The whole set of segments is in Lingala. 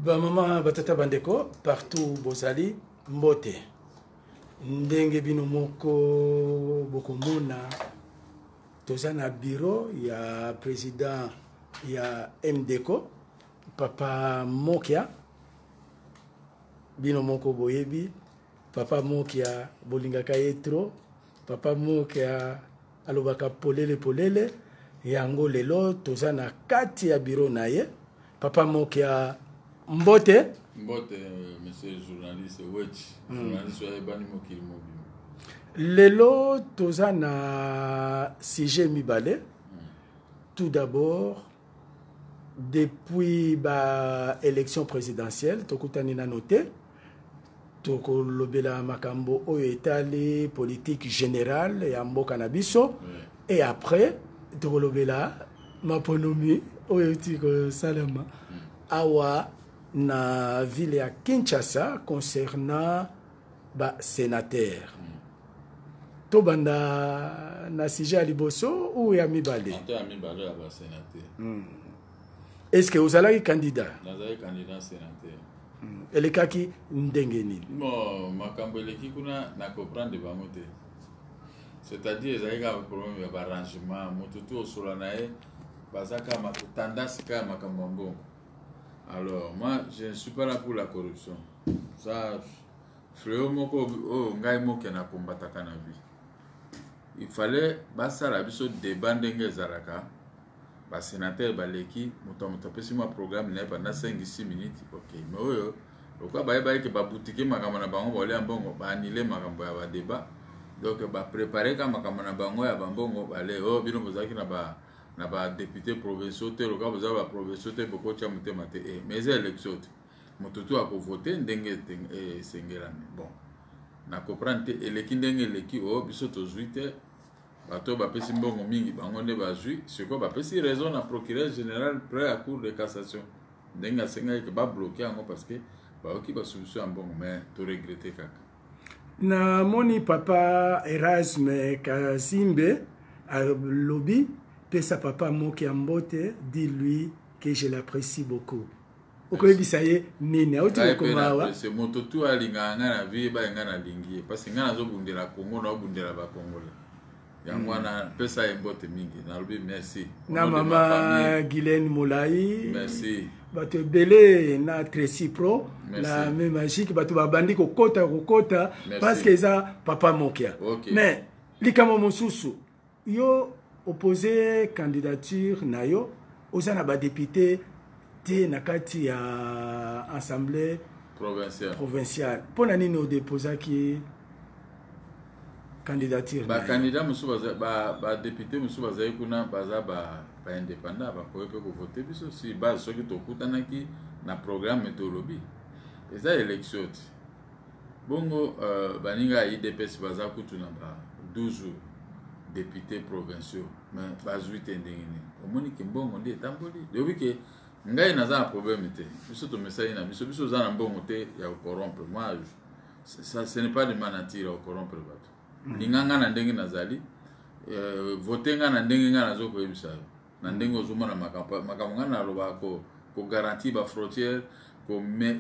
Bamama, batata, bandeko, partout bozali, mbote. Ndenge bino moko bokomona, toza na bureau ya président ya MDCO, Papa Mokia. Bino moko boyebi Papa Mokia, bolingaka ye trop. Papa Mokia alobaka polele polele. Yango lelo toza na kati ya bureau na ye. Papa Mokia, mbote. Mbote, monsieur journaliste Wetch, journaliste oyo ayebani mokili mobimba. Lelo toza na sujet mibale. Tout d'abord, depuis ba élection présidentielle tokutani nano te, tokolobela makambo oyo etali politique générale ya mboka na biso. Et après tokolobela maponomi oyo euti kosalema awa na ville ya Kinshasa concernant ba sénateur. Tobanda na sujet ya liboso ou ya mibale? Ata ya mibale, ya basénateur. Est ce que ozalaki candidat? Nazali candidat sénateur. Elekaki ndenge nini? Bon, makambo eleki kuna, na comprendre bango te. C'est-à-dire ezali kaka problème ya baarrangement. Moto tu osola na ye, baza kaka tendance kaka makambo ya mbongo. Alors moi, je ne suis pas là pour la corruption. Ça, fléau moko oyo ngai moke nakombataka na vie. Il fallait basala biso débat ndenge ezalaka. Basénateur baleki, moto ya moto apesi mwa programme na ye pendant 5 6 minutes, ok. Mais oyo lokola bayebaki ke babutike makambo na bango, baolia mbongo, baanile makambo ya badébat. Donc baprépare ka makambo na bango ya bambongo. Bale oyo bino bozalaki na badéputé provinciaux te, lokola boza baprovinciaux te, bokotya motema te. Mais eza élection te, moto tu akovote ndenge esengelami. Bon, na comprendre te. Eleki ndenge eleki, oyo biso tozwi te. Bato oyo bapesi mbongo mingi, bango nde bazwi. Sikoyo bapesi raison na procureur général près ya Cour de cassation, ndenge asengaki ke babloke yango, parce que bayoki basolution ya mbongo. Mais toregrete kaka. Namoni papa Erasme Kazimbe alobi: "Pesa papa Moki ya mbote, dis lui que je l'apprécie beaucoup." Okoyebisa ye nini? Auti kokoma awa. Moto tu alingaka ngai na vie, yeba ngai nalingi ye, parce ngai nazobundela Kongo, naobundela Bakongole. Yango wana pesa ye mbote mingi, nalobi merci. Na mama Guylaine Molai. Merci. Bato ebele na Tracy Pro na me magique, bato babandi kokota kokota parce que eza papa Mokia. Mais likambo mosusu, yo opose candidature na yo, oza na badéputé te na kati ya assemblée provinciale. Provinciale. Mpo na nini odéposaki candidature? Bacandidat mosusu, badéputé mosusu bazali kuna, baza baindépendant, bakoki mpe kovote biso si base. Soki tokutanaki na programme, tolobi eza élection te. Bongo baninga ya UDPS baza kutu na ba 12 députés provinciaux, mais bazwi te. Ndenge nini? Omoni ke mbongo nde etamboli. Lobi ke ngai naza na problème te. Biso tomesali na biso. Biso oza na mbongo te ya kocorrompre. Moi, ça, ce n'est pas de ma nature ya kocorrompre bato. Linga ngai na ndenge nazali, vote ngai na ndenge ngai nazokoyebisa yo, na ndenge ozomona makambo. Makambo ngai nalobaka, kogarantir bafrontière,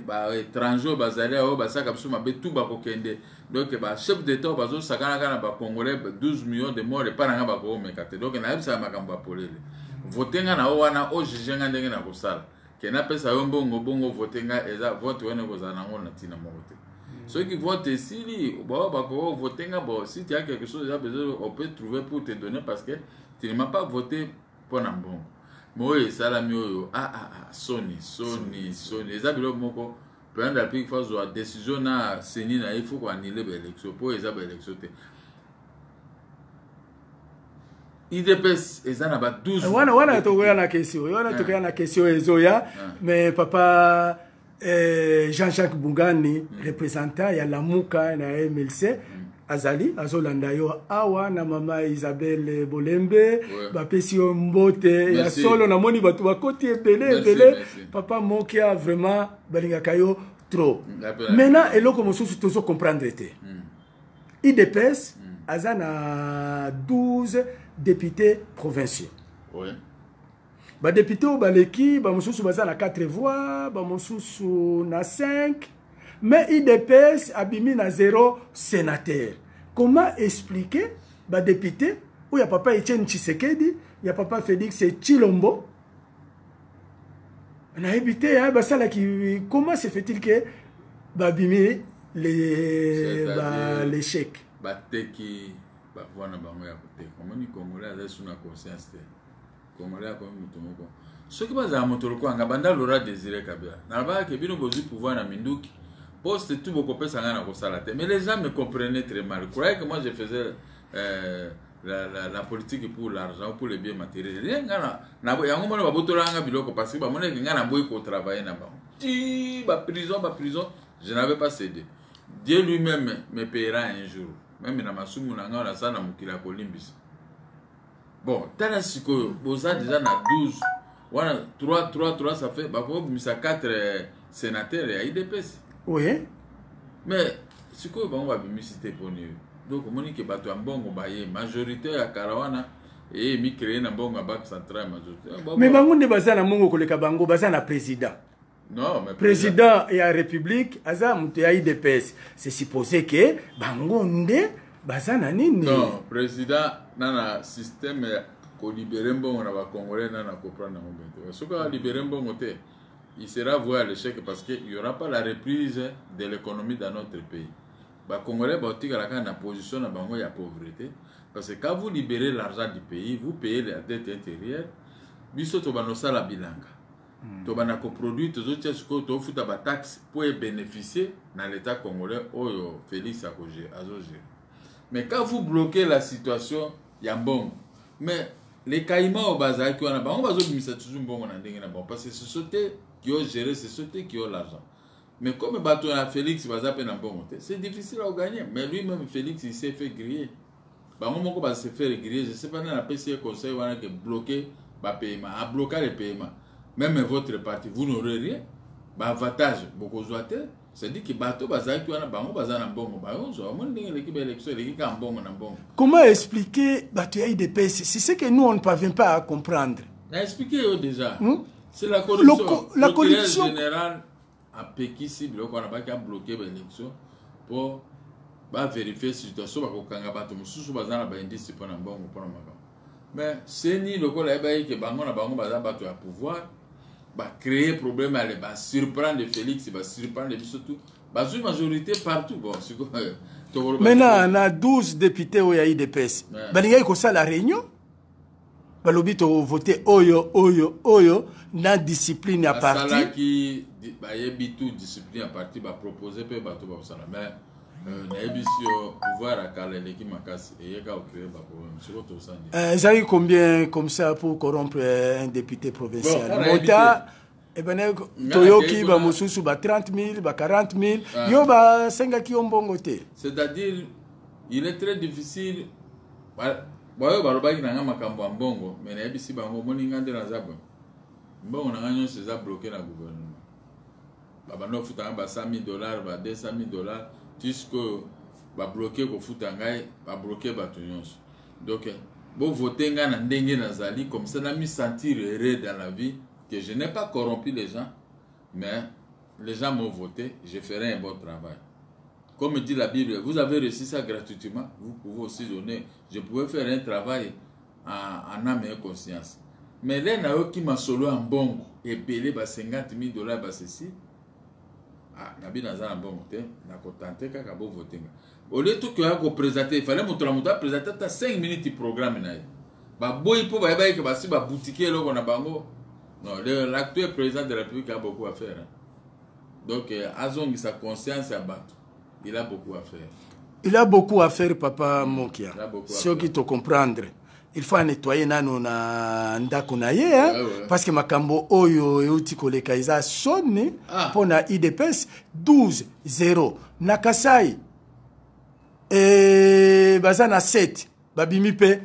baétranger oyo bazali oyo basalaka biso mabe tu bakokende. Donc bachef d'état oyo bazosakanaka na bacongolais, 12 millions de morts epai na ngai, bakoomeka te. Donc nayebisaka makambo ya polele. Vote ngai na o wana, ojuge ngai ndenge na kosala ke napesa yo mbongo bongo vote ngai. Eza vote wana ekozala nango na ntina moko te. Soki vote esili, bao bakoki vote nga. Bon, si tu as quelque chose eza besoin, on peut trouver pour te donner, parce que tu ne m'as pas voté mpo na mbongo. Mais oyo esalami oyo, ah, ah, ah, soni, soni, soni. Eza biloko moko, président de la République faut azwa décision na CENI na ye. Il faut koannuler baélection, mpo eza baélection te. UDPS eza na ba 12. Wana tokoya na question wana, tokoya na question ezoya. Mais papa Jean-Jacques Bungani, représentant ya Lamuka na MLC, azali azolanda yo awa na mama Isabelle Bolembe. Bapesi yo mbote ya solo. Namoni bato bakoti ebele ebele. Papa Mokia, vraiment balingaka yo trop. Maintenant, eloko mosusu tozo comprendre te. UDPS aza na 12 députés provinciaux. Badepute oyo baleki, bamosusu baza na 4 voix, bamosusu na 5, mais UDPS abimi na 0 sénateur. Comment expliquer badepute oyo ya papa Etienne Tshisekedi, ya papa Félix Tshilombo? Nayebi te basalaki. Comment se fait-il que babimi l'échec? Bateki bavoix na bango ya koteka. Omoni, Congolais aza su na conscience te. Congolais akomi moto moko. Soki bazala moto lokola nga, banda Laurent Désiré Kabila, nalobaka ke bino bozwi pouvoir na minduki, poste tout bokopesa ngai na kosala te. Mais les gens me comprenaient très mal, croyaient que moi je faisais la politique pour l'argent ou pour les biens matériels. Rien. Nga na yango mona babotolaka nga biloko parce que bamonaki nga naboyi kotravailler na bango. Ti baprison, baprison, je n'avais pas cédé. Dieu lui-même me payera un jour, même na masumu na ngai nasala na mokili ya kolimbisa. Bon, tala sikoyo, boza déjà na 12 wana, 3 3 3, ça fait bakobimisa 4 sénateurs ya UDPS. Mais sikoyo bango babimisi te. Mponi donc omoni ke bato ya mbongo baye, majorité ya kala wana eye emicréer na mbongo ya Banque centrale, majorité. Mais bango nde baza na mbongo koleka bango, baza na président. Non, mais président ya République aza moto ya UDPS. C'est supposé ke bango nde baza na nini? Non, président na système ya kolibérer mbongo na Bacongolais, na comprendre yango bien te. Soki alibérer mbongo te, il sera voué à l'échec parce que il y aura pas la reprise de l'économie dans notre pays. Bacongolais baotikala kaka na position na bango ya pauvreté, parce que quand vous libérez l'argent du pays, vous payez la dette intérieure. Biso tobanda osala bilanga, tobanda koproduire, tozotia sikoyo, tofuta bataxe mpo ebénéficie na l'État congolais oyo Félix azogérer. Mais quand vous bloquez la situation ya mbongo, mais les caïmans oyo bazalaki wana, bango bazobimisa toujours mbongo na ndenge na bango, parce que ce sont eux qui ont géré, ce sont eux qui ont l'argent. Mais comme bato ya Félix baza mpe na mbongo te, c'est difficile à gagner. Mais lui-même Félix, il s'est fait griller. Bango moko ba se faire griller. Je sais pas nani apesi ye conseil wana ke bloquer bapaiement. Abloquer le paiement, même votre parti, vous n'aurez rien. Baavantage bokozwa te. C'est-à-dire que bato bazalaki wana, bango baza na mbongo, bazozwa. Omoni ndenge eleki, baélection eleki kaka mbongo na mbongo. Comment expliquer bato ya UDPS? C'est ce que nous, on ne parvient pas à comprendre. Na expliqué yo déjà. C'est la corruption. La corruption. Général apekisi biloko wana, baki abloquer baélection mpo bavérifier situation, bakokanga bato mosusu baza na baindice mpo na mbongo, mpo na makambo. Mais CENI, lokola ayebaki ke bango na bango baza bato ya pouvoir, bacréer problème. Ale basurprendre Félix, basurprendre biso tout, bazwi majorité partout. Bon, sikoyo Maintenant, na 12 députés oyo ya UDPS, balingaki kosala réunion, balobi tovote oyo, oyo, oyo, na discipline ya parti. Basalaki, bayebi tout discipline ya parti, bapropose mpe bato bakosala. Mais nayebisi yo, pouvoir ya kala eleki makasi, eyeka kocréer baproblème. Sikoyo tosani Ezalaki combien comme ça pour corrompre un député provincial? Bon, Mota ebene toyoki bamosusu ba 30 000, ba 40 000. Ah. Yo basengaki yo mbongo te? C'est-à-dire, il est très difficile. Baoyo balobaki na nga makambo ya mbongo, mais nayebisi bango: omoni nga nde naza boye, mbongo na nga nyonso eza bloqué na gouvernement. Babanda kofuta nga ba 100 000 $, ba 200 000 $, ti sikoyo babloquer kofuta ngai, babloquer bato nyonso. Donc bovote ngai na ndenge nazali, comme ça nami sentir heureux dans la vie que je n'ai pas corrompu les gens, mais les gens m'ont voté, je ferai un bon travail. Comme dit la Bible, vous avez reçu ça gratuitement, vous pouvez aussi donner. Je pouvais faire un travail en âme et conscience. Mais là, nayoki masolo ya mbongo ebele, ba 50 000 $, basesi. Ah, nabi naza na mbongo te, nakotante kaka bovote nga. Au lieu tokoya koprésenter, il fallait moto na moto aprésente ata 5 minutes programme na ye. Baboyi mpo bayebaki ke basi babutiki eloko na bango. Non, l'actuel président de la République a beaucoup à faire, hein. Donc azongisa conscience ya bato. Il a beaucoup à faire. Il a beaucoup à faire, papa Mokia. Il a beaucoup à Soki faire. to comprendre, il faut nettoyer nano na ndako na ye, hein? Ouais. Parce que makambo oyo euti koleka eza soni. Ah. Mpo na UDPS, 12 0 na Kasai, e, baza na 7, babimi mpe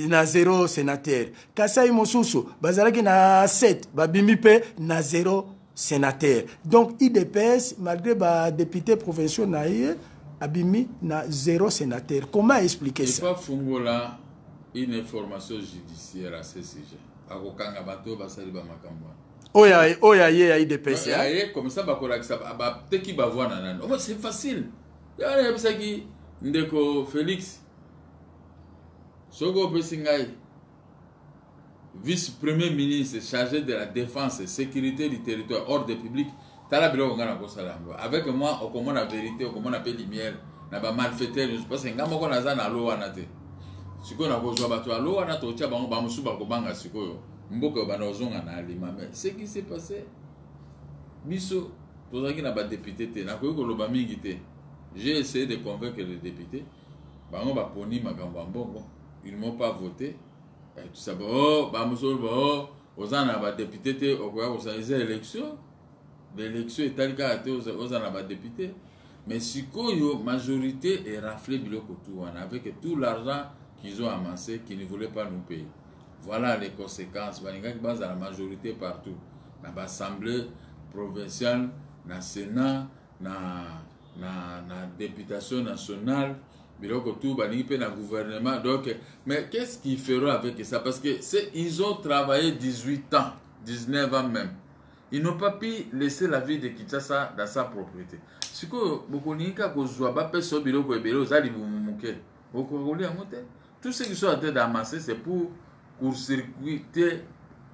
na 0 sénateur. Kasai mosusu bazalaki na 7, babimi mpe na 0 sénateur. Donc UDPS, malgré badéputé provinciaux na ye, abimi na 0 sénateur. Comment expliquer Il ça? faut fungola une information judiciaire à ce sujet. Akokanga bato oyo basali bamakambo wana. Oyo aye ya UDPS. Aye comme ça, bakolakisa bateki bavoix na nani. Oh, c'est facile. Ya nayebisaki ndeko Félix, soki opesi ngai vice premier ministre chargé de la défense et sécurité du territoire, ordre public, tala biloko ngai nakosala yango. Avec moi, okomona vérité, okomona mpe lumière na bamalfaiteur nyonso, parce que ngai moko naza na lo wana te. Sikoyo nakozwa bato ya lo wana, totya bango, bamosusu bakobanga. Sikoyo mboka oyo banda kozonga na alima. Mais ce qui s'est passé, biso tozalaki na badéputé te. Nakoki koloba mingi te. J'ai essayé de convaincre les députés. Bango baponi makambo ya mbongo, ils m'ont pas voté. Tout ça, oh, bamosusu ba oh, oza na badéputé te, okoya kosala. Eza élection, l'élection etali kaka te oza na badéputé. Mais sikoyo majorité erafle biloko tout wana avec tout l'argent qu'ils ont amassé, qu'ils ne voulaient pas nous payer. Voilà les conséquences. Balingaki bazala majorité partout, na baassemblée provinciale, na sénat, na députation nationale, biloko tout balingi mpe na gouvernement. Donc, mais qu'est-ce qu'ils feront avec ça? Parce que c'est ils ont travaillé 18 ans, 19 ans même, ils n'ont pas pu laisser la ville de Kinshasa dans sa propriété. Sikoyo bokolingi kaka kozwa, bapesa yo biloko ebele, oza libumu moke, okoka kolia yango te. Tout ce qu'ils sont en train d'amasser, c'est pour court-circuiter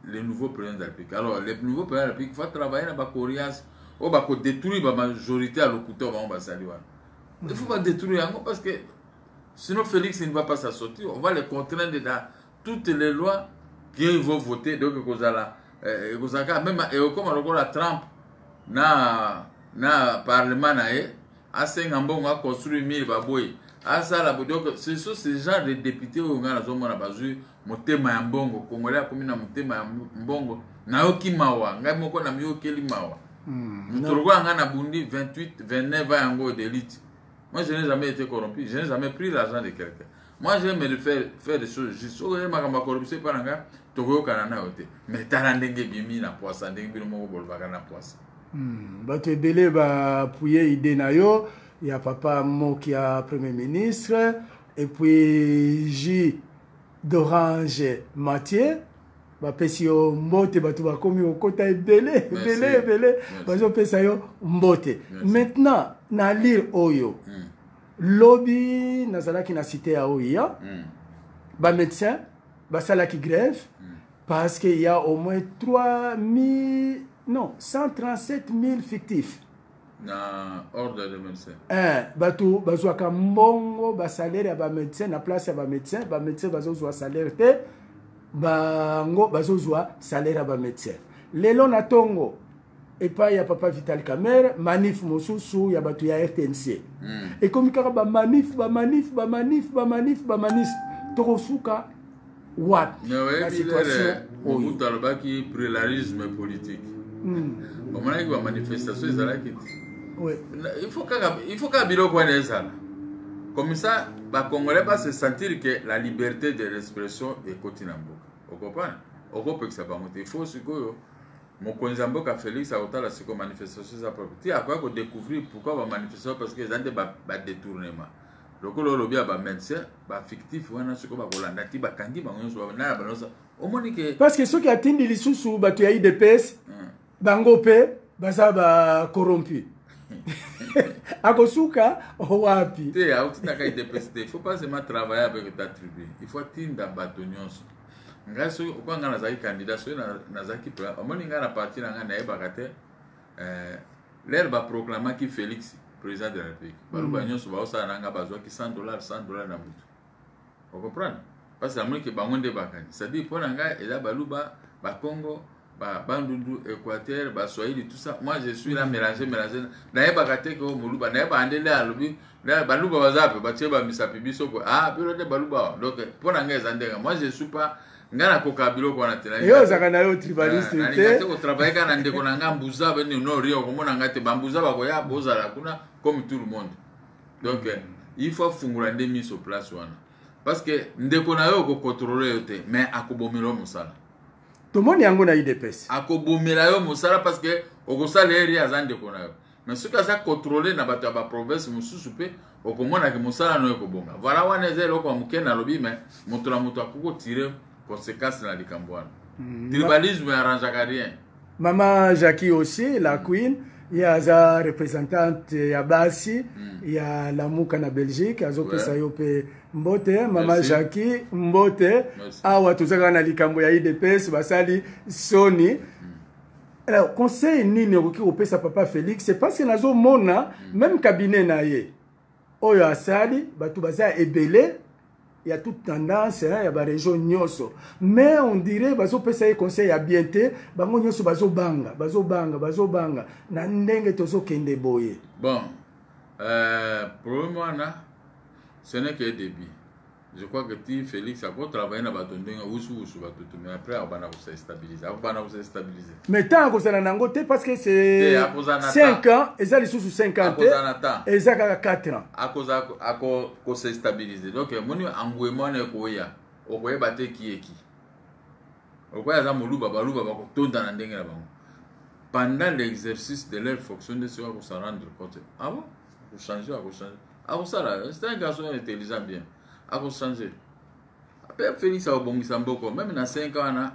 le nouveau président de la République. Alors le nouveau président de la République faut travailler na bacoriace oyo bakodétruire bamajorité ya lokuta oyo bango basali wana. Il faut badétruire yango, parce que sinon Félix ne va pas s'en sortir. On va les contraindre dans toutes les lois qu'ils vont voter. Donc ekozala ekozala kaka même, ekokoma lokola Trump na parlement na ye, asenga mbongo aconstruire mur, baboyi, asala. Donc ce sont ces genre de députés oyo ngai nazomona bazwi motema ya mbongo. Congolais akomi na motema ya mbongo. Nayoki mawa, ngai moko namiyokeli mawa. Moto lokola ngai, nabundi 28 29 ans yango d'élite. Moi, je n'ai jamais été corrompu, je n'ai jamais pris l'argent de quelqu'un. Moi, j'aime le faire des choses justes. Soki oye makambo ya corruption epa na ngai, tokoyokana na yo te. Mais tala ndenge ebimi na poisa, ndenge bino moko bolobaka na poisa. Bato ebele baappuye idée na yo ya papa Moki ya premier ministre. Et puis J d'Orange Mathieu bapesi yo mbote. Bato bakomi kokota ebele ebele ebele, bazopesa yo mbote. Maintenant, na lire oyo, lobi nazalaki na cité ya Oya, bamédecin basalaki grève parce qu'il y a au moins 3000, non, 137 000 fictifs. Na ordre de médecin. Eh, bato bazwaka mbongo, basalaire ya bamédecin na place ya bamédecin. Bamédecin bazozwa salaire te, bango bazozwa salaire ya bamédecin. Lelo na ntongo, epai ya papa Vital Kamerhe, manif mosusu ya bato ya RTNC. Ekomi kaka bamanif, bamanif, bamanif, bamanif, bamanif. Tokosuka wapi na situation oyo? Mobutu alobaki pluralisme politique. Omonaki bamanifestation ezalaki te. Il faut kaka biloko wana ezala comme ça, bacongolais base sentir que la liberté de l'expression ekoti na mboka. Okopana okopekisa bango te. Il faut sikoyo mokonzi ya mboka Félix akotala sikoyo manifestation eza propre ti akoya kodécouvrir pourquoi bamanifestation, parce que eza nde badétournement lokola olobi ya bamédecin bafictif wana. Sikoyo bakolanda ti bakangi bango nyonso na bango. Omoni ke Parce que soki atindi lisusu bato ya UDPS, bango mpe baza bacorrompu, akosuka wapi? Te, aotindaka UDPS te. Il faut pas seulement travailler avec ta tribu, il faut atinda bato nyonso. Ngai soki okoa, ngai nazalaki candidat, soki nazalaki, omoni ngai na parti na ngai nayebaka te. L'heure baproclamaki Félix président de la République, baluba nyonso baosala na ngai bazwaki 100 $, 100 $ na butu. Ocomprendre? Parce que namoni ke bango nde bakani. C'est-à-dire, mpo na ngai eza baluba, bakongo, Bandundu, Équateur, baswahili, tout ça. Moi, je suis là mélangé, mélangé. Nayebaka te ke moluba. Nayebaka nde nde alobi baluba baza mpe batie bamisapi biso po ah, bino nde baluba. Donc mpo na ngai eza ndenge moi je suis pas, ngai nakoka biloko wana te. Yo ozalaka na yo tribaliste. Te, te. Kotravaille kaka na ndeko na ngai mbuza beni no rio, okomona ngai te. Bambuza bakoya, bozala kuna comme tout le monde. Donc il faut afungola nde miso place wana, parce que ndeko na yo okokontrole yo te, mais akobomela yo mosala. Tomoni yango na UDPS. Akobomela yo mosala parce que okosala eri aza ndeko na yo. Mais soki aza contrôle na bato ya baprovince mosusu mpe, okomonaki mosala no ekobonga. Voilà, wana eza eloko ya moke nalobi, mais moto na moto akoki kotire conséquence na likambo wana. Tribalisme arrangeaka rien. Mama Jackie aussi, la queen, ye aza représentante ya basi ya Lamuka na Belgique, azopesa yo mpe mbote, mama. Merci. Jackie, mbote. Merci. Awa toza kaka na likambo ya UDPS, basali soni. Alors, conseil nini okoki kopesa papa Félix? C'est parce que nazomona même cabinet na ye oyo asali, bato baza ebele ya toute tendance, hein, ya barégion nyonso, mais on dirait bazopesa ye conseil ya bien te. Bango nyonso bazobanga, bazobanga, bazobanga na ndenge tozokende boye. Bon, problème wana, ce n'est que début. Je crois que ti Félix akotravaille na bato ndenge wusuwusu bato tu, mais après akobanda kose stabiliser, akobanda kose stabiliser. Mais tant akozala nango te, parce que c'est Te, akozala na 5 ans, eza lisusu 5 ans te. Akozala na temps. Eza kaka 4 ans. Akoza akose stabiliser. Donc emoni engouement wana ekoya, okoyeba te ki eki okoya aza moluba. Baluba bakotonda na ndenge na bango pendant l'exercice de leur fonction nde soki akosa rendre compte, ah bon, akochange, akochange, akosala. C'est un garçon intelligent bien, akochange mpe. Félix akobongisa mboko même na 5 ans wana.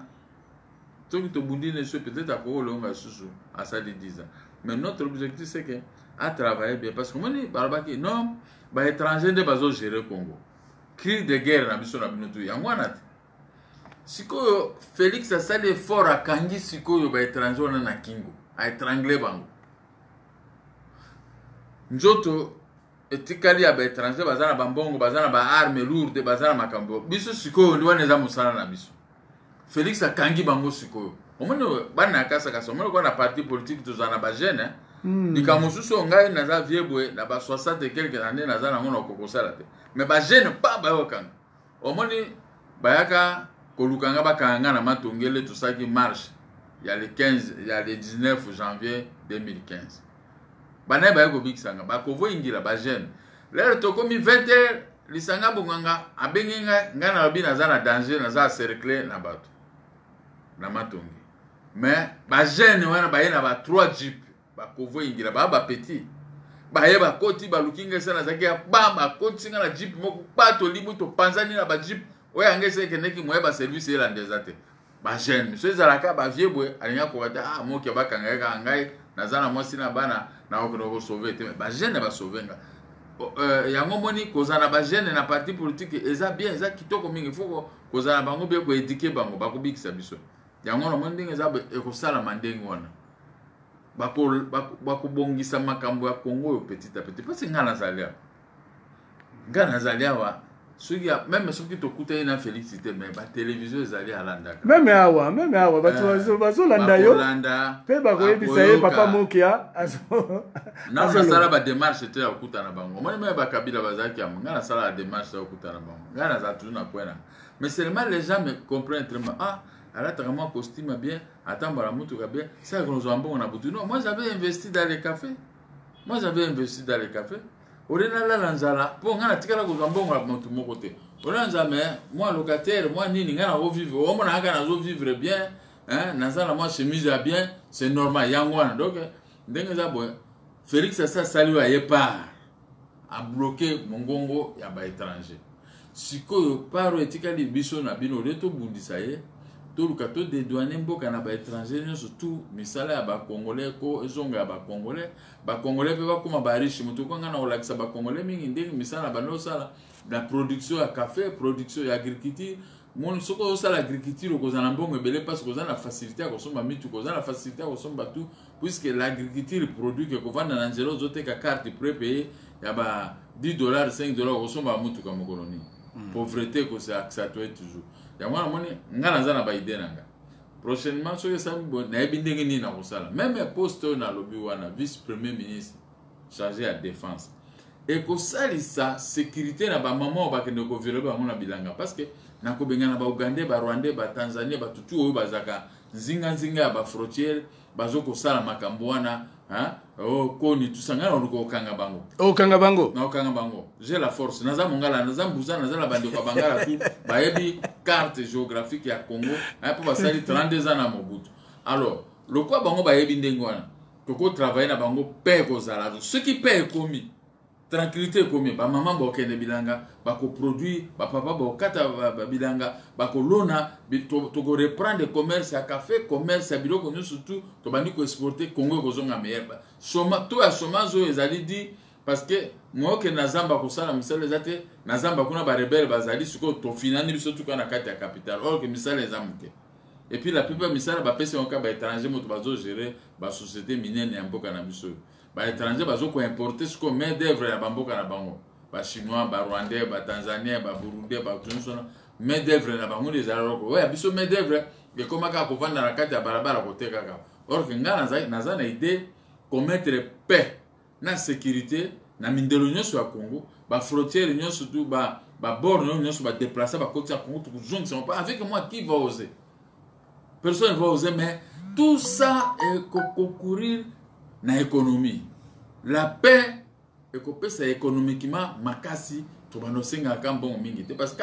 Soki tobundi ne so, peut-être akoki kolonga lisusu, asali 10 ans. Mais notre objectif, c'est que atravaille bien, parce que omoni balobaki non, baétranger nde bazogérer Congo. Cri de guerre na biso na bino tu yango wana te. Sikoyo Félix asali effort, akangi sikoyo baétranger wana na kingo, aétrangle bango. Nzoto etikali ya baétranger, baza na bambongo, baza na baarme lourde, baza na makambo. Biso sikoyo ndi wana eza mosala na biso. Félix akangi bango. Sikoyo omoni bana ya kasakasa, omoni kwa na parti politique tozala na bajeune. Likambo mosusu oyo ngai naza vieux boye na ba 60 et quelque na nde naza nango na okokosala te, mais bajeune pa bayokanga. Omoni bayaka koluka nga, bakanga nga na Matongele. Tosalaki marche ya le 15, ya le 19 janvier 2015. Banaye baye kobikisa nga, bakovoyingila bajeune. Lelo tokomi 20 heures, Lisanga Bonganga abengi ngai. Ngai nalobi naza na danger, naza encerclé na bato na Matonge. Mais bajeune wana baye na ba 3 jeep, bakovoyingila baa bapetit, baye bakoti, baluki ngai. Esa nazalaki ya ba bakotisi ngai na jeep moko pa, tolimwi, topanzani na bajeep oyo yango esa ekendeki moye. Baservice elanda eza te. Bajeune so ezalaka bavieux boye, alingi akoka te. Ah, moki bakanga ye kaka, ngai naza na mwasi na bana, nakokende kosauve te. Bajeune basauve nga. Yango moni kozala na bajeune na parti politique eza bien, eza kitoko mingi. Faut kozala na bango bien, koéduquer bango, bakobikisa biso. Yango namoni ndenge eza, ekosalama ndenge wana, bakobongisa makambo ya Kongo oyo petit à petit. Parce ngai nazali awa, ngai nazali awa, soki même soki tokutani na Félix te, mais batelevizio ezali, alandaka. Même awa, même awa bato bazolanda yo mpe bakoyebisa ye papa Mokia. Nano nasala badémarche te ya kokutana bango. Omoni même bakabila bazalaki yango, ngai nasala badémarche ya kokutana bango. Ngai nazala toujours na coin nanga, mais seulement les gens me comprennent très mal. Ah, alataka mwa costume bien, atambola mutuka bien, saka kozwa mbongo na butu. Non, moi j'avais investi dans les cafés, moi j'avais investi dans les cafés. Ole nalala nzala mpo ngai natikala kozwa mbongo ya motu moko te. Ole nzala, mais moi locataire, moi nini, ngai nakovivre. Omona kaka nazovivre bien, naza na mwa chemise ya bien, c'est normal. Yango wana donc ndenge eza boye, Félix asi asali oyo aye part, abloqué mongongo ya baétranger. Sikoyo part oyo etikali biso na bino, ole tobundisa ye, toluka todédouane mboka na baétranger nyonso tu, misala ya bacongolais ko ezonga ya bacongolais, bacongolais mpe bakóma bariche. Moto ko ngai na kolakisa bacongolais mingi ndenge misala na bando osala na production ya café, production ya agriculture. Moni soki ozosala agriculture, okozala na mbongo ebele, parce koza na facilité ya kosomba mituka, oza na facilité ya kosomba tout, puisque l'agriculture produit ke kovanda na nzela ozoteka carte prépayé ya ba 10 dollars, 5 dollars, okosomba mutuka mokolo nini? Pauvreté ekoaccentuer toujours. Yango wana moni ngai naza na baidée na ngai. Prochainement soki esali boye, nayebi ndenge nini nakosala. Même poste oyo nalobi wana, vice premier ministre chargé ya défense, ekosalisa sécurité na bamama oyo bakende kovioler bango na bilanga, parce que nakobengana baugandais, barwandais, batanzanien, batutu oyo bazalaka nzinganzinga ya bafrontière, bazokosala makambo wana. Oh, koni tusa ngai naluka kokanga bango. Okanga bango? Nakokanga bango. J'ai la force, naza mongala, naza mbuza, naza na bandeko ya bangala tu bayebi carte géographique ya Congo mpo basali 32 ans na Mobutu. Alors lokwa bango bayebi ndenge wana, tokotravaille na bango mpe kozala soki mpe ekomi. Tranquillité ekomi, ba maman bakokende bilanga, bako produire, ba papa bakokata ba bilanga, bakolona, toko reprendre commerce ya cafe, commerce ya biloko nyonso tout, tobandi ko exporter, Congo ekozonga meilleur. Chômage, taux ya chômage oyo ezali dit parce que moyen okende na zamba kosala misala eza te, na zamba kuna ba rebelles bazali, sikoyo tofinani biso tuka na kati ya capitale, or que misala eza moke. Et puis la plupart misala bapesi yango kaka ba étrangers moto bazo gérer ba société minene ya mboka na biso. Ba étrangers bazo ko importer sikoyo main d'œuvre ya ba mboka na bango, ba chinois, ba rwandais, ba tanzaniens, ba burundais, ba nyonso wana main d'œuvre na bango nde ezala loko oyo ya biso main d'œuvre ekoma kaka kovanda na kati ya balabala koteka kaka. Or que ngai naza na idée komettre paix na sécurité na mindelo nyonso ya Congo, ba frontières nyonso tout, ba borne nyonso ba déplacer bakotisa Congo, tokozongisa yango. Avec moi, qui va oser? Personne ne va oser, mais tout ça ekoconcourir na économie. La paix ekopesa économiquement makasi, tobanda osengaka mbongo mingi te, parce que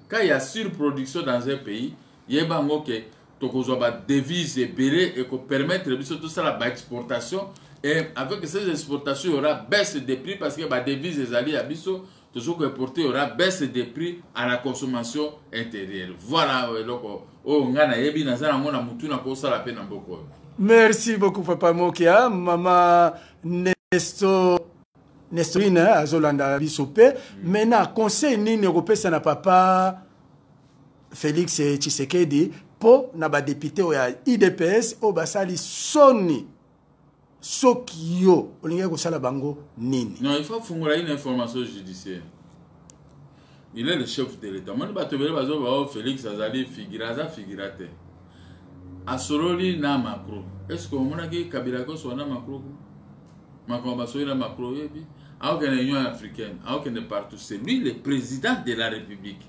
quand il y a surproduction dans un pays, yeba yango ke tokozwa ba devise ebele ekopermettre biso tosala ba exportation, et avec ces exportations il y aura baisse des prix, parce que ba devise ezali ya biso tozo koimporter, il y aura baisse des prix à la consommation intérieure. Voilà eloko oyo ngai nayebi, naza nango na mutu na kosala mpe na mboka oyo. Merci beaucoup papa Mokia. Mama Nestor Nestorine azolanda biso mpe. Maintenant, conseil nini okopesa na papa Félix Tshisekedi mpo na badepute oyo ya UDPS oyo basali soni? Soki yo olingaki kosala bango nini? Non, il faut fungola une information judiciaire. Il est le chef de l'État. Moni bato ebele bazoba oyo Félix azali figura, aza figura te. Asololi na Macron. Est ce que omonaki Kabila akosola na Macron? Macron basoli na Macron, oyebi? Aokende Union africaine, aokende partout. C'est lui le président de la République.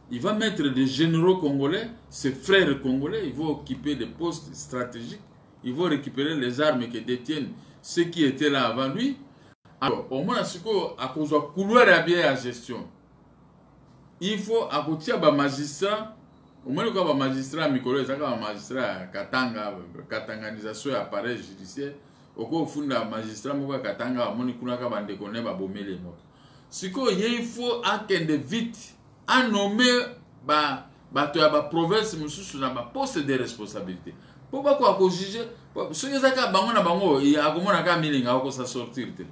Il va mettre des généraux congolais, ses frères congolais, ils vont occuper des postes stratégiques, ils vont récupérer les armes que détiennent ceux qui étaient là avant lui. Alors, au moins, sikoyo akozwa couloir ya bien ya gestion. Il faut akotia ba magistrat, omoni kwa ba magistrat mikolo ezaka ba magistrat ya Katanga, katanganisation ya appareil judiciaire, okofunda magistrat moko ya Katanga, amoni kuna ka bandeko ne babomeli moto. Sikoyo ye il faut akende vite anommer ba bato ya ba province mosusu na ba poste de responsabilité mpo bakoka kojuge. Soki eza kaka bango na bango, akomona kaka milinga, akosa sortir te.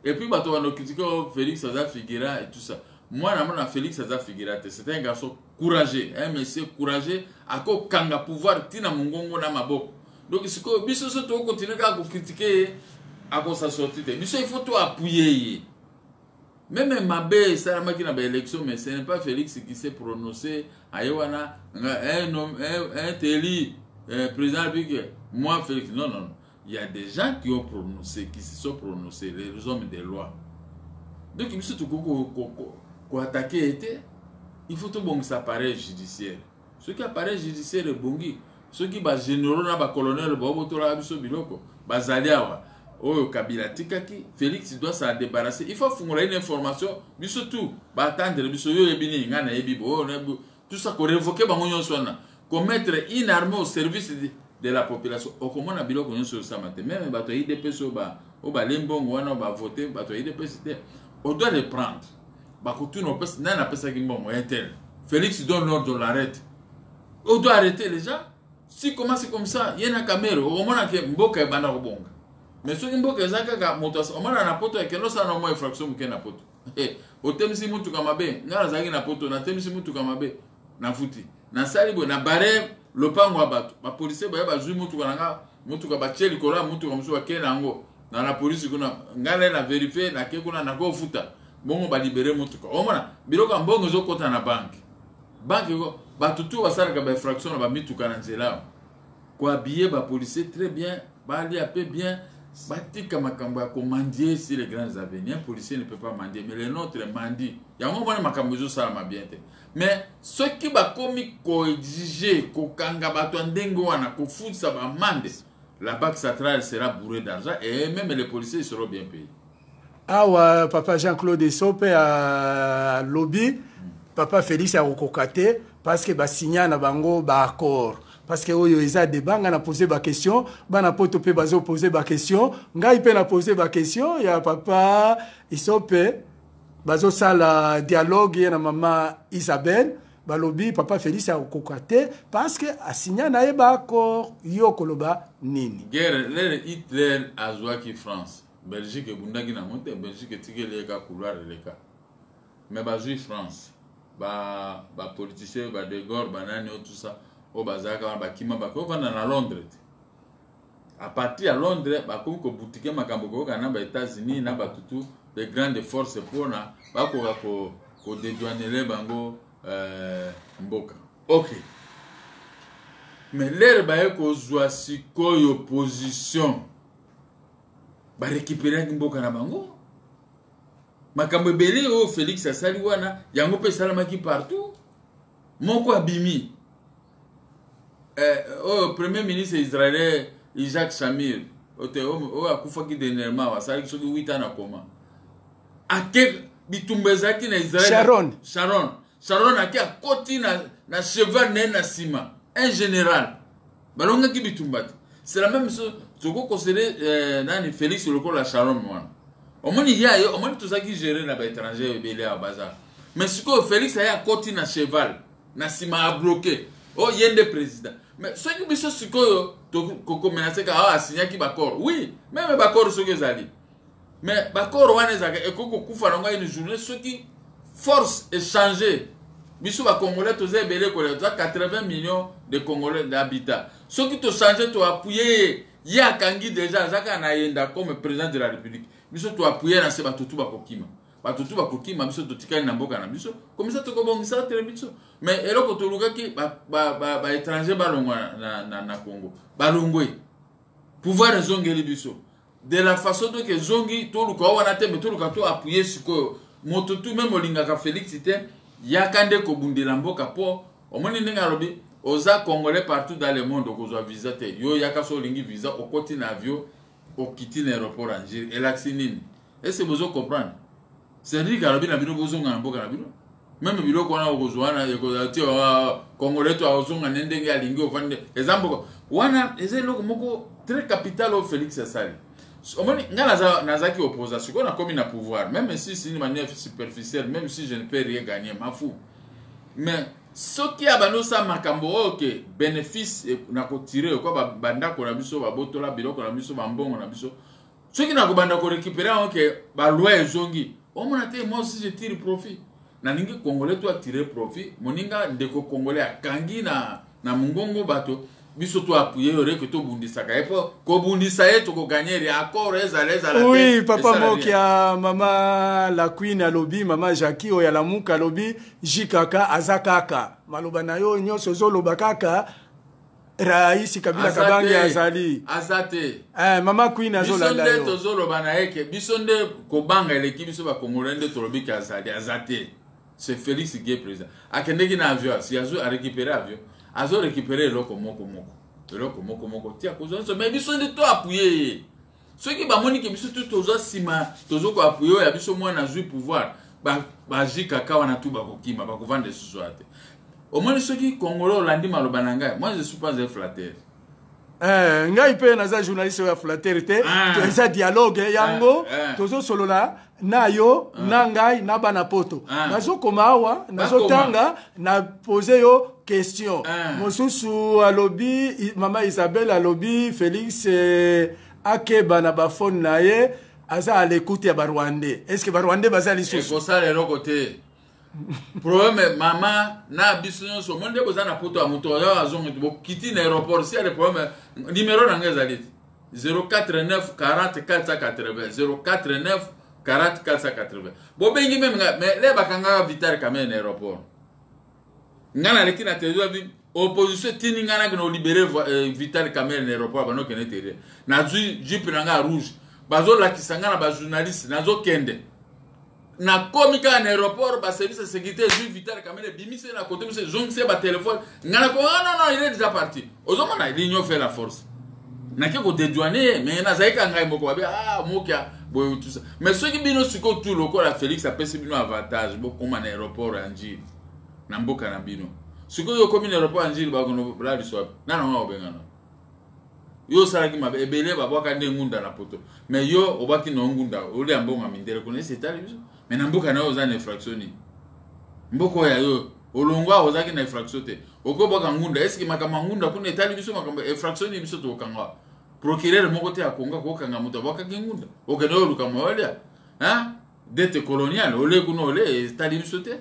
Et puis bato bando critiquer oh, Félix aza figura et tout ça. Moi namona Félix aza figura te. C'est un garçon courageux, un monsieur courageux, akokanga pouvoir ntina mongongo na maboko. Donc sikoyo biso so tokokontinue kaka kocritiquer ye, akosa sortir te. Biso il faut to appuyer ye. Même mabe esalamaki na baélection, mais ce n'est pas Félix qui s'est prononcé. Aye wana un teli président République, moi Félix, non, non, non. Il y a des gens qui ont prononcé, qui se sont prononcés, les hommes de loi. Donc biso tokoki koattaquer ye te. Il faut tobongisa appareil judiciaire. Soki appareil judiciaire ebongi, soki bagénéraux na bacolonel baobotolaka biso biloko bazali awa oyo Kabila atikaki, Félix doit s'en débarrasser. Il faut fungola une information, biso tout baatendre biso, yo oyebi nini, ngai nayebi bo oyo, tout ça, korévoquer bango nyonso wana, komettre une armée au service de la population. Okomona biloko nyonso osama te. Même bato ya UDPS oyo balie mbongo wana, oyo bavote bato ya UDPS te, on doit les prendre. Bakotuna opesi nani apesaki mbongo ya tel. Félix donne l'ordre, on l'arrête, on doit arrêter les gens. Si comment c'est comme ça, ye na Kamerhe, okomona ke mboka ebanda kobonga. Mais soki mboka eza kaka moto omona na poto, ekende osala na mwa infraction moke na poto, otemisi mutuka mabe. Ngai nazalaki na poto, natemisi mutuka mabe, nafuti, nasali boye na bare lopango ya bato, bapolisier baye, bazwi mutuka na nga, mutuka batie likolo ya mutuka mosusu, bakei na yango na la polisi kuna. Ngai naye na vérifier, nake kuna, nakofuta bongo, balibérer mutuka. Omona biloko ya mbongo ezokɔta na banque. Banque, bato tu basalaka bainfraction na bamituka na nzela, kohabiller bapolicier très bien, balia mpe bien, batika makambo ya komendier sur les grandes avenues. Un policier ne peut pas mendier, mais les nôtres mendient. Yango omona makambo ezosalama bien te. Mais soki bakomi koexiger kokanga bato ya ndenge wana, kofutisa baamende, la banque centrale sera bourrée d'argent et même les policiers seront bien payés. Awa papa Jean-Claude Esope alobi papa Félix akokoka te parce que basinya na bango baaccord. Parce que oyo eza débat, nga na poser ba question, bana poto pe bazo poser ba question, ngai pe na poser ba question ya papa Isope, bazo sala dialogue ye na mama Isabelle, balobi papa Félix akokoka te parce que asigna na ye ba accord. Yo koloba nini? Guerre lere Hitler azwaki France, Belgique ebundaki nango te, Belgique etikeli ye ka couloir eleka. Mais bazwi France, ba ba politiciens ba de Gaulle, banani oyo tout ça oyo bazalaka wana bakima, bakoki kovanda na Londres te. À partir ya Londres bakomi kobutike makambo koyoka na ba États-Unis na batutu de grande force mpona bakoka kodedouanele bango mboka. Ok, mais lere baye kozwa sikoyo position, barekiperaki mboka na bango. Makambo ebele oyo Félix asali wana, yango mpe esalamaki partout. Moko abimi, oyo premier ministre israélien Isaac Shamir ote oyo akufaki dernièrement, asalaki soki 8 ans na koma, ake bitumba ezalaki na Israel. Sharon. Sharon, Sharon ake akoti na cheval na ye na nsima, un général, balongaki bitumba te. C'est la même chose, tokoconsidérer nani, Félix lokola Sharon wana. Omoni ya ye, omoni tozalaki géré na baétranger ebele awa baza, mais sikoyo Félix aye akoti na cheval na nsima, abloqué o ye nde président. Mais soki biso sikoyo tokomenacer kaka awa asignaki baaccord, oui, même baaccord soki ezali, mais baaccord wana ezalaka ekoki kokufa nango une journée soki force échange. Biso bacongolais toza ebele koleka, toza 80 millions de Congolais d'habitat. Soki tochange, toappuyer ye, ye akangi déjà, aza kaka na yenda comme président de la République. Biso toappuyer na se, bato tu bakokima, bato tu bakokima, biso totikali na mboka na biso. Comme ça tokobongisa tele biso. Mais eloko tolukaki, baétranger balongwa na Congo, balongwe, pouvoir ezongeli biso de la façon donc ezongi. Toluka o wana te, me toluka to appuyer sikoyo moto tu même olingaka Félix te, yaka nde kobundela mboka. Mpo omoni ndenge alobi, oza Congolais partout dans le monde, okozwa visa te. Yo yaka, so olingi visa, okoti na avion, okiti na aéroport ya Ndjili. Elakisi nini? Ese bozo comprendre? C'est-à-dire alobi na bino, bozonga na mboka na bino. Même biloko wana okozwa wana ekozala te. Congolais to azonga ne ndenge alingi, ofandi, eza mboka wana. Eza eloko moko très capital oyo Félix asali. Omoni, ngai nazalaki opposant, sikoyo nakomi na pouvoir. Même si c'est une manière superficielle, même si je ne peux rien gagner, m'en fous. Mais soki abandi osala makambo oyo ke bénéfice na kotirer okwa bandako na biso, babotola biloko na biso, bambongo na biso, soki nakobanda korécupérer yango ke baloi ezongi, omona te, moi aussi je tire profit. Nalingi Congolais to atire profit. Moninga ndeko Congolais akangi na mongongo bato, biso to appuyer yo reke, tobundisaka ye, mpo kobundisa ye tokogagner ye. Accord ezala, ezala te. Oui, papa Mokia, mama la Queen alobi, mama Jackie oyo alamuka alobi jikaka aza kaka maloba na yo nyonso ozoloba kaka Raisi Kabila Kabange azali. Aza te. Mama Queen azolanda yo. Biso nde tozoloba na ye ke biso nde kobanga eleki biso bakongolais nde tolobi ke azali, aza te. C'est Félix qui est président. Akendeki na avion, si azo arécupérer avion, azo récupérer eloko moko moko, eloko moko moko tia kozwa nyonso. Mais biso nde to appuyer ye. Soki bamoni ke biso tu toza nsima, tozo koappuyer oyo ya biso mwana azwi pouvoir, bazwi kaka wana tu bakokima, bakovanda lisusu wana te. Omoni, soki Congolais olandi maloba na ngai, moi je suis pas un flatteur. Ngai mpe naza journaliste oyo ya flatteur te. Eza dialogue yango. Tozosolola na yo, na ngai, na bana poto. Nazokoma awa, nazotanga, na pose yo question. Mosusu alobi, mama Isabelle alobi Félix akeba na bafone na ye, aza à l'écoute ya Barwandais. Est ce que Barwandais baza lisusu? Ekosala eloko te. Problème, mama na biso nyonso, omoni nde boza na poto ya moto oyo azongi, bokiti na aéroport, si ya le problème, numéro na ngai ezali 049 40 480, 049 40 480. Bobengi même ngai. Mais le bakangaka Vital Kamerhe na aéroport, ngai naleki na télévision, bi opposition etindi ngai nakende olibérer Vital Kamerhe na aéroport. Banokende tere, nazwi jupe na ngai ya rouge, bazolakisa ngai na bajournaliste, nazokende, nakomi kaka na aéroport, baservice ya sécurité ezwi Vital Kamerhe, ebimisi na kote biso, ezongisi ye batelefone. Ngai nako, ah non non, il est déjà parti. Ozomona, l'union fait la force. Nake kodédouaner ye, mais nazali ka ngai moko, babi ah Mokia boye, tout ça. Mais soki bino sikoyo tu lokola Félix apesi bino avantage, bokóma na aéroport ya Ndjili na mboka na bino. Sikoyo okomi na aéroport ya Njili, bakonolalisa wapi? Nani yango akobengana yo? Osalaki mabe ebele, babwaka nde ngunda na poto, mais yo obwaki na ngunda, olia mbongo ya mindele kuna, esi etali biso. Mais na mboka na yo oza na infraction nini? Mboka oyo ya yo olongwa, ozalaki na infraction te, okobwaka ngunda. Eske makambo ya ngunda kuna etali biso? Makambo infraction nini biso tokokanga? Procureur moko te ya Kongo akokanga moto abwakaki ngunda. Okende oyo oluka moyolia, hein? Dette coloniale ole kuna ole etali biso te,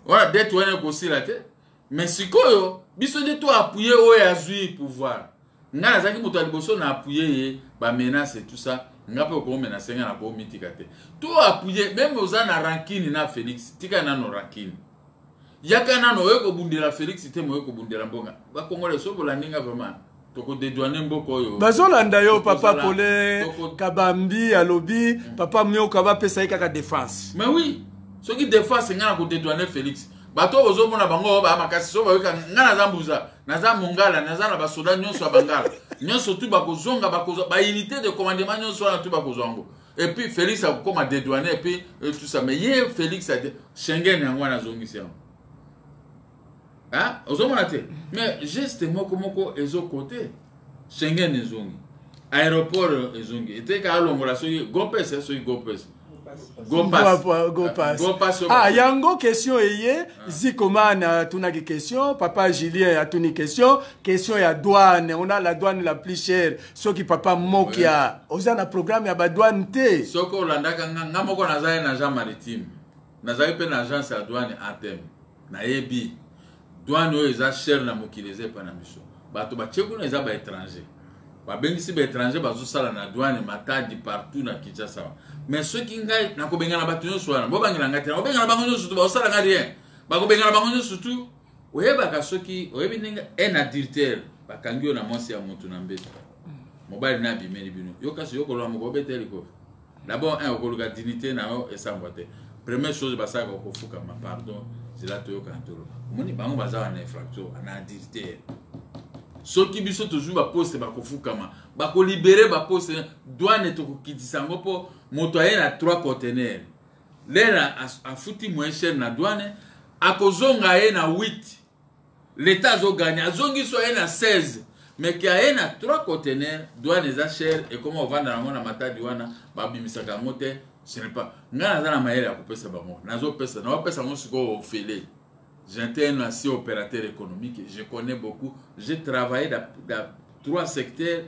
wana dette wana ekosila te. Mais sikoyo biso nde to appuyer oyo azwi pouvoir. Ngai nazalaki moto ya liboso na appuyer ye, bamenace et tout ça. Nga mpe okomenace ngai, nakomitika te. To appuyer, même oza na rancune na Félix, tika nano rancune, yaka nano oye kobundela Félix te, moye kobundela mbonga. Bakongole, so bolandi nga vraiment, tokodédouaner mboka oyo. Bazolanda yo, papa Pole Kabambi alobi papa Mioka bapesa ye kaka défense. Mais oui, soki défense, ngai na kodédouaner Félix. Bato oyo ozomona bango oyo baya makasi, so bayoka ngai naza mbuza, naza mongala, naza na basoda nyonso ya bangala nyonso tu, bakozonga, bakozwa baunité de commandement nyonso wana tu, bakozwa yango. Et puis Félix akokoma dédouané et puis tout ça. Mais ye Félix ade Schengen yango wana azongisi yango, ozomona te? Mais geste moko moko ezokote. Schengen ezongi, aéroport ezongi, eteka alongola soki gopes, soki gopes. Gopass. Ah, yango question eye Zikoman atunaki question, papa Julien atuni question, question ya douane. On a la douane la plus chère. Soki papa Mokia oza na programme ya badouane te? Soki olandaka nga, nga moko nazali na agent maritime, nazali mpe na agence ya douane ATM. Nayebi douane oyo eza cher na mokili eza epa na biso. Bato batie kuna eza baétranger, babengisi baétranger, bazosala na douane Matadi, partout na Kinshasa. Mais soki ngai nakobengana bato nyonso wana, bobangela ngai te, nakobengana bango nyonso tu, bazosala ngai rien, bakobengana bango nyonso tu. Oyebaka, soki oyebi ndenge un adultère bakangi yo na mwasi ya motu na mbeto, mobali na abimeli bino, yo kasi yo koloba moko obeta likofi. D'abord un, okoluka dignité na yo esambwa te. Première chose basalaka, okofukama: "Pardon, zela toyokana, toloba." Omoni bango baza wana infraction na adultère. Soki biso tozwi baposte, bakofukama, bakolibérer baposte. Douane tokokitisa yango, mpo moto aye na 3 conteneur, lere afuti moins cher na douane, akozonga ye na 8, l'état azogagner. Azongi so aye na 16, mais ke aye na 3 conteneur, douane eza cher, ekoma ovanda yango na Matadi wana, babimisaka yango te. Ce n'est pas ngai naza na mayele ya kopesa bango, nazopesa, naopesa yango sikoyo ofele. J'étais un ancien opérateur économique, je connais beaucoup, j'ai travaillé dans trois secteurs.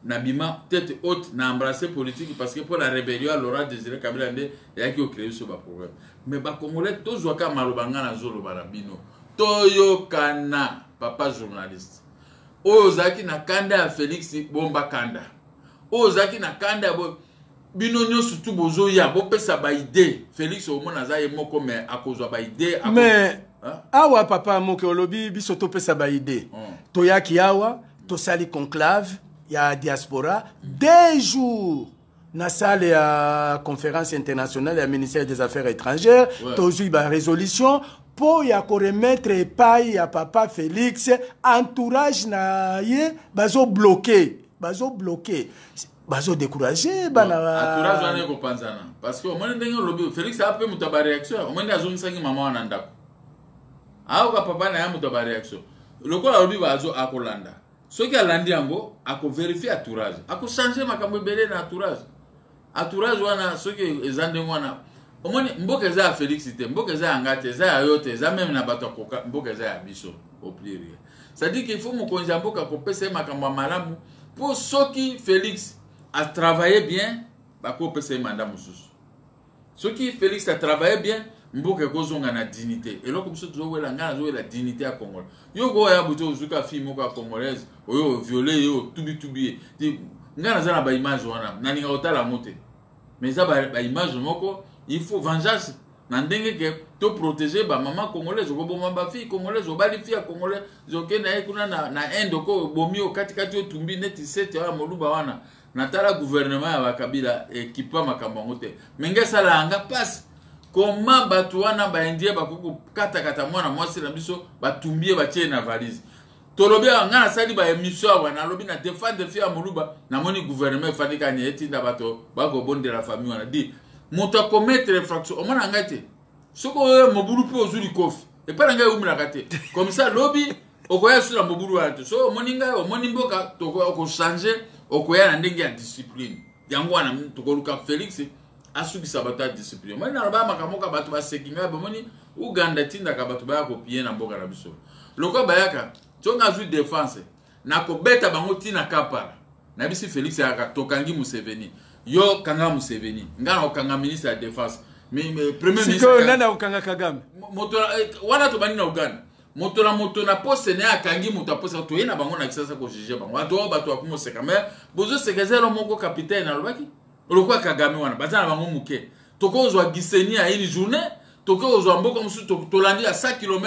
Nabima tête haute na embrasser politique parce que pour la rébellion ya Laurent Désiré Kabila nde eyaki ocréer biso baproblème. Mais bacongolais, tozwaka maloba ngai nazoloba na bino, toyokana. Papa journaliste, oyo ozalaki na kanda ya Félix, bomba kanda. Oyo ozalaki na kanda ya bino nyonso tu bozoya, bopesa baidées. Félix omona aza ye moko, mais akozwa baidées. Mais awa papa moke olobi biso topesa baidées. Toyaki awa, tosali conclave ya diaspora 2 jours na salle ya conférence internationale ya ministère des Affaires étrangères. Tozwi barésolution mpo ya koremettre epai ya papa Félix. Entourage na ye bazobloquer, bazobloquer, bazodécourager bana. Entourage wana ekopanzana, parce que omoni ndenge olobi, Félix aza mpe moto ya baréaction. Omoni azongisaki mama wana ndako, ayoka papa na ye, moto ya baréaction. Lokola alobi bazo akolanda, soki alandi yango, akovérifier entourage, akochanger makambo ebele na entourage. Entourage wana soki eza ndenge wana, omoni mboka eza ya Félix te, mboka eza ya nga te, eza ya yo te, eza même na bato akoka, mboka eza ya biso au pluriel. C'est-à-dire qu'il faut mokonzi ya mboka kopesa ye makambo ya malamu, mpo soki Félix atravaille bien, bakopesa ye mandat mosusu. Soki Félix atravaille bien, mboka ekozonga na dignité. Eloko biso tozowela, ngai nazowela dignité ya Congolais. Yo koya buti ozuka fille moko ya congolaise oyo ovioler ye, otubitubi ye. Ngai naza na baimage wana, nalinga kotala yango te, mais eza baimage moko. Il faut vengeance na ndenge ke toprotéger bamama congolaise. Okoboma bafille congolaise, obali fille ya congolais, okende ye kuna na Inde, oko obomi, okatikati, otumbi neti sete wana moluba wana. Natala gouvernement ya bakabila ekipa makambo yango te, me ngai esalaka nga mpasi. Koma bato wana baindien bakoki kokatakata mwana mwasi na biso, batumbi ye, batie ye na valise. Tolobi awa, ngai nasali baémission awa, nalobi na défendre fille ya moluba. Namoni gouvernement efandi kani etinda bato bakobondela famille wana. Di moto akomettre infraction, omona ngai te. Soki oyo mobulu mpe ozwi likofi. Epai na ngai eumelaka te. Comme ça lobi okoya lisusu na mobulu wana te. Soki omoni ngai, omoni mboka, okochange, okoya na ndenge ya discipline. Yango wana tokoluka Félix asukisa bato ya discipline. Omoni, naloba makambo moko, bato baseki ngai. Bomoni, Uganda etindaka bato baya kopiller na mboka na biso. Lokola bayaka, soki azwi défense, nakobeta bango ntina Kapala. Nayebisi Félix ayaka, tokangi Museveni, yo kanga Museveni, ngai nakokanga ministre ya défense, premier ministre. Nani akokanga Kagame? Moto wana tobandi na Uganda, moto na moto na poste na ye akangi moto aposte, toye na bango na Kisasa kojuger bango. Bato oyo, bato bakomoseka, mais bozoseka, eza elo moko. Capitaine alobaki lokola Kagame wana, baza na bango moke. Tokozwa Gisenyi ya une journée, tokozwa mboka mosusu, tolandi ya 100 km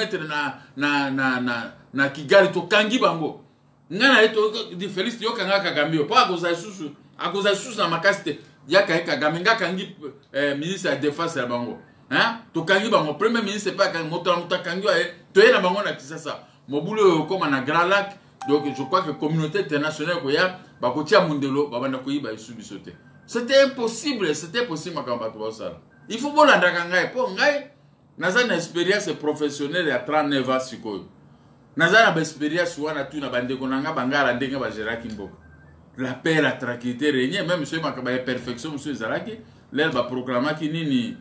na Kigali, tokangi bango. Ngai na ye di Félix, yokanga Kagame yo, mpo akozala lisusu na makasi te. Yaka ye Kagame, ngai akangi ministre ya défense ya bango, tokangi bango, premier ministre mpe akangi moto na moto, akangi ye, toye na bango na Kisasa. Mobulu oyo okóma na Grand Lac. Donc je crois que communauté internationale koya, bakotia mondelo, babanda koyiba esu biso te. C'était impossible, c'était possible. Makambo bato bazosala, il faut bolandaka ngai, mpo ngai naza na expérience professionnelle ya 39 ans. Sikoyo naza na baexpérience wana tu na bandeko na nga bangala, ndenge bagéraki mboka, la paix, la tranquillité régnait. Même soki makambo ya imperfection mosusu ezalaki, lere baproclamaki nini,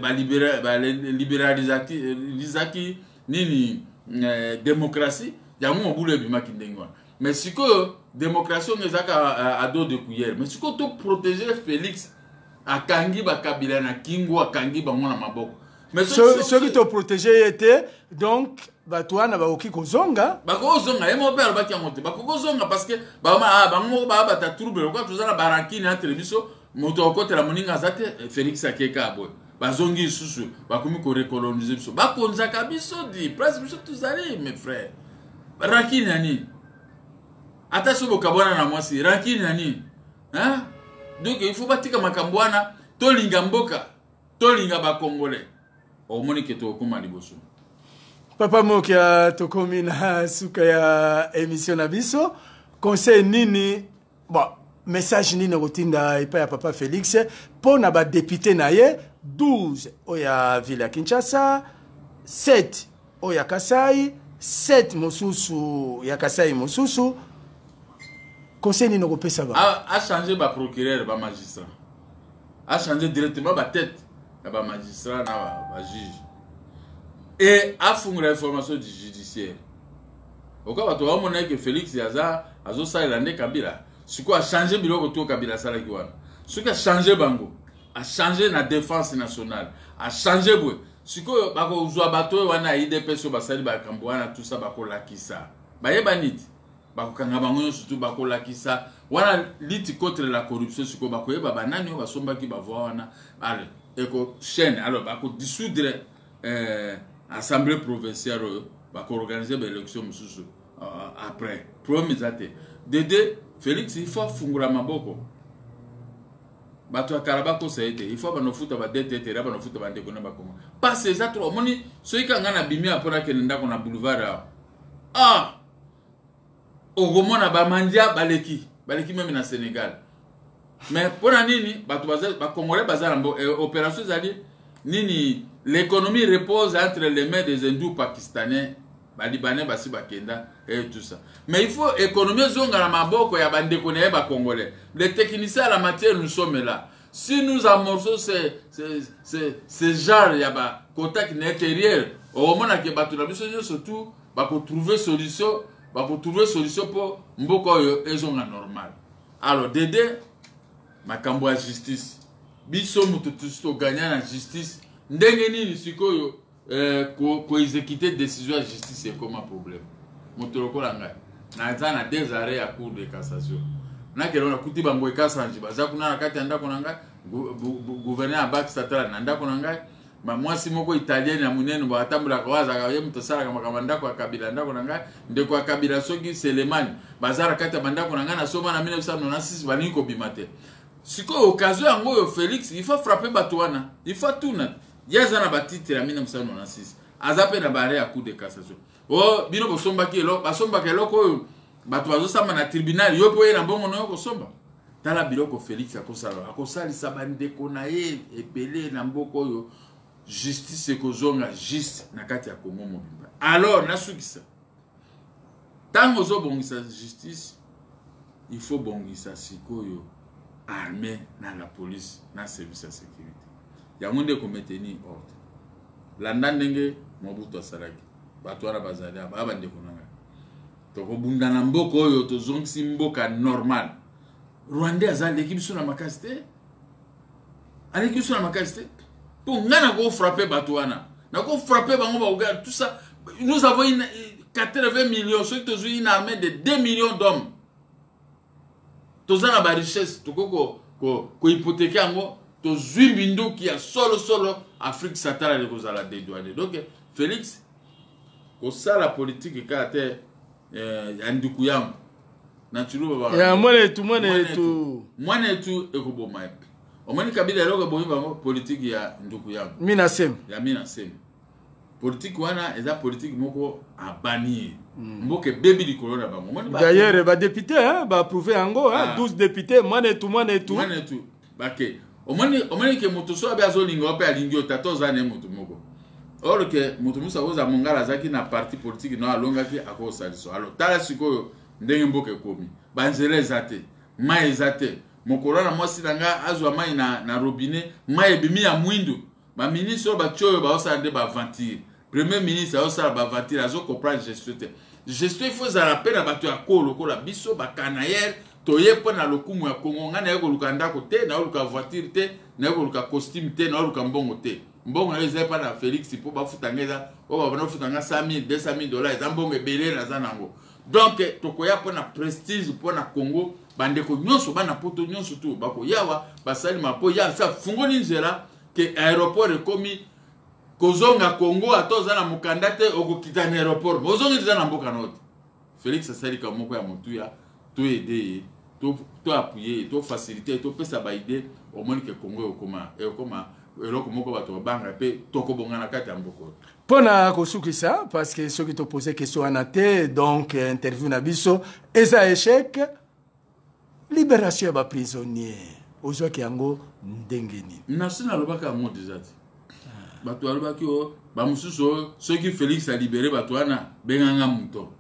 balibéralisaki nini, démocratie yango, mobulu ebimaki ndenge wana. Mais sikoyo démocratie oyo ezalaka à dos de cuillère. Mais sikoyo toprotéger Félix, akangi bakabila na kingo, akangi bango na maboko. Mais soki toprotéger ye te, donc bato wana bakoki kozonga. Bakoki kozonga, ye moko mpe alobaki yango te. Bakoki kozonga parce que bango moko baa trouble. Lokola toza na barancune entre biso, moto akokotela moninga aza te. Félix akeka boye, bazongi lisusu, bakomi korecoloniser biso, bakonzaka biso di place biso tozali. Mes frères, rancune ya nini? Ata soki bokabwana na mwasi, rancune ya nini? Donc il faut batika makambo wana, tolinga mboka, tolinga bacongolais, omoni ke tokokóma liboso. Papa Mokia, tokomi na suka ya émission na biso. Conseil nini, bon, message nini okotinda epai ya papa Félix mpo na badéputé na ye 12 oyo ya ville ya Kinshasa, 7 oyo ya Kasai, 7 mosusu ya Kasai mosusu? Conseil nini okopesa ba? Achanger baprocureur, bamagistrat, achanger directement batête ya bamagistrat na bajuge et afungola information du judiciaire. Oka bato bamona eke Félix aza azosalela nde Kabila. Sikoyo achanger biloko to Kabila asalaki wana. Soki achanger bango, achanger na défense nationale, achanger boye, sikoyo bakozwa bato oyo wana ya UDPS oyo basali bakambo wana tusa, bakolakisa bayebani ti bakokanga bango nyonso tu, bakolakisa wana lutte contre la corruption. Sikoyo bakoyeba banani oyo basombaki bavoix wana. Ale eko chaîne, alors bakodissoudre assemblée provinciale oyo, bakoorganiser baélection mosusu après. Problème eza te. Dede Félix, il faut afungola maboko. Bato ya kala bakosa ye te. Il faut banofuta badete ete era banofuta bandeko na bakongo. Pasi eza trop. Omoni, soki ka ngai nabimi apo, nakende ndako na boulevard awa, ah, okomona bamandia baleki, baleki même na Sénégal. Mais mpo na nini bato bacongolais baza na opération ezali nini? L'économie repose entre les mains des hindous, pakistanais, balibanais basi bakenda et tout ça. Mais il faut économie ezonga na maboko ya bandeko na ye bacongolais. Les techniciens à la matière, nous sommes là. Si nous amorçons ce genre ya bacontact na intérieur, okomonake bato na biso nyonso tu bakotrouver solution, bakotrouver solution mpo mboka oyo ezonga normal. Alors dede, makambo ya justice, biso moto tusi toganya na justice ndenge nini? Sikoyo koexécuter décision ya justice ekoma problème. Moto lokola ngai, naza na deux arrêts ya Cour de cassation. Nakende, nakuti bango ekasanji baza kuna na kati ya ndako na ngai, gouverneur ya banque centrale na ndako na ngai, mwasi moko italienne ya monene bo atambolaka oyo azalaka ye moto asalaka makambo ya ndako ya Kabila, ndako na ngai, ndeko ya Kabila soki Selemani, baza na kati ya bandako na ngai nasomba na 1996, balingi kobima te. Sikoyo occasion yango oyo, Félix il faut frapper bato wana, il faut tuna ye. Aza na batitre ya 1996, aza mpe na baarrêt ya Cour de cassation. O bino bosombaki eloko, basombaka eloko oyo bato bazosamba na tribunal, yo mpo oye na mbongo na yo kosomba. Tala biloko Félix akosala, akosalisa bandeko na ye ebele na mboka oyo. Justice ekozonga juste na kati ya Congo mobimba. Alors nasukisa, ntango ozobongisa justice, il faut bongisa sikoyo armée na la police na service ya sécurité. Yango nde ekomaintenir ordre. Landa ndenge Mobutu asalaki. Bato wana bazali baya bandeko na ngai, tokobunda na mboka oyo, tozongisi mboka normal. Rwandais aza aleki biso na makasi te, aleki biso na makasi te. Mpo ngai nakofrappe bato wana, nakofrappe bango, bakoka tout ça. Nous avons une 80 millions, soki tozwi une armée de 2 millions d'hommes, toza na barichesse, tokoki kohypothéquer yango, tozwi minduki ya solosolo, Afrique centrale ekozala dédouane. Donc Félix kosala politike kaka te ya nduku yango na Tshiluba. Ya mwana etu, mwana etu. Mwana etu ekoboma ye. Omoni Kabila, eloko ebomi bango, politike ya nduku yango. Mina semi. Ya mina semi. Politike wana eza politike moko abanie. Mboka ebebi likolo na bango. Omoni D'ailleurs badéputé baapprouve yango, 12 député, mwana etu, mwana etu. Mwana etu bake. Omoni ke moto so abe azolinga yo mpe alingi yo, tata oza na ye moto moko, or ke moto mosusu akozala mongala, azalaki na parti politique no, alongaki, akosalisa. Alors tala sikoyo ndenge mboka ekomi, banzela eza te, mai eza te. Mokolo na mwasi na nga azwa mai na robinet, mai ebimi ya mwindu. Baministre oyo batie oyo baosala nde baaventure. Premier ministre aosala baaventure, azocomprendre gestion te. Gestion il faut ezala mpe na bato ya ko lokola biso bacanaillere. Toye mpo na lokumu ya Kongo. Ngai naye koluka ndako te, naoluka voiture te, naye koluka costume te, naoluka mbongo te. Mbongo nayo eza epa na Félix mpo bafuta ngai, eza oyo babanda kofuta ngai 100 000, 200 000 dollars, eza mbongo ebele naza nango. Donc tokoya mpo na prestige, mpo na Congo. Bandeko nyonso, bana Poto nyonso tu bakoyawa, basalima mpo ya sa fungoli nzela ke aéroport ekomi kozonga Congo. Ata oza na mokanda te, okokita na aéroport, ozongi eza na mboka na yo te. Félix asalika moko ya motuya, toaider ye, toappuyer ye, tofaciliter ye, topesa baidées. Omoni ke Congo ekokoma eloko moko bato babanga mpe tokobonga na kati ya mboka oyo. Mpo na kosukisa, parce que soki topose question wana te, donc interview na biso eza échec. Libération ya baprisonnier, ozwaki yango ndenge nini? Nasi nalobaka yango deja te. Bato balobaki o bamosusu oyo, soki Félix alibérer bato wana, benganga moto.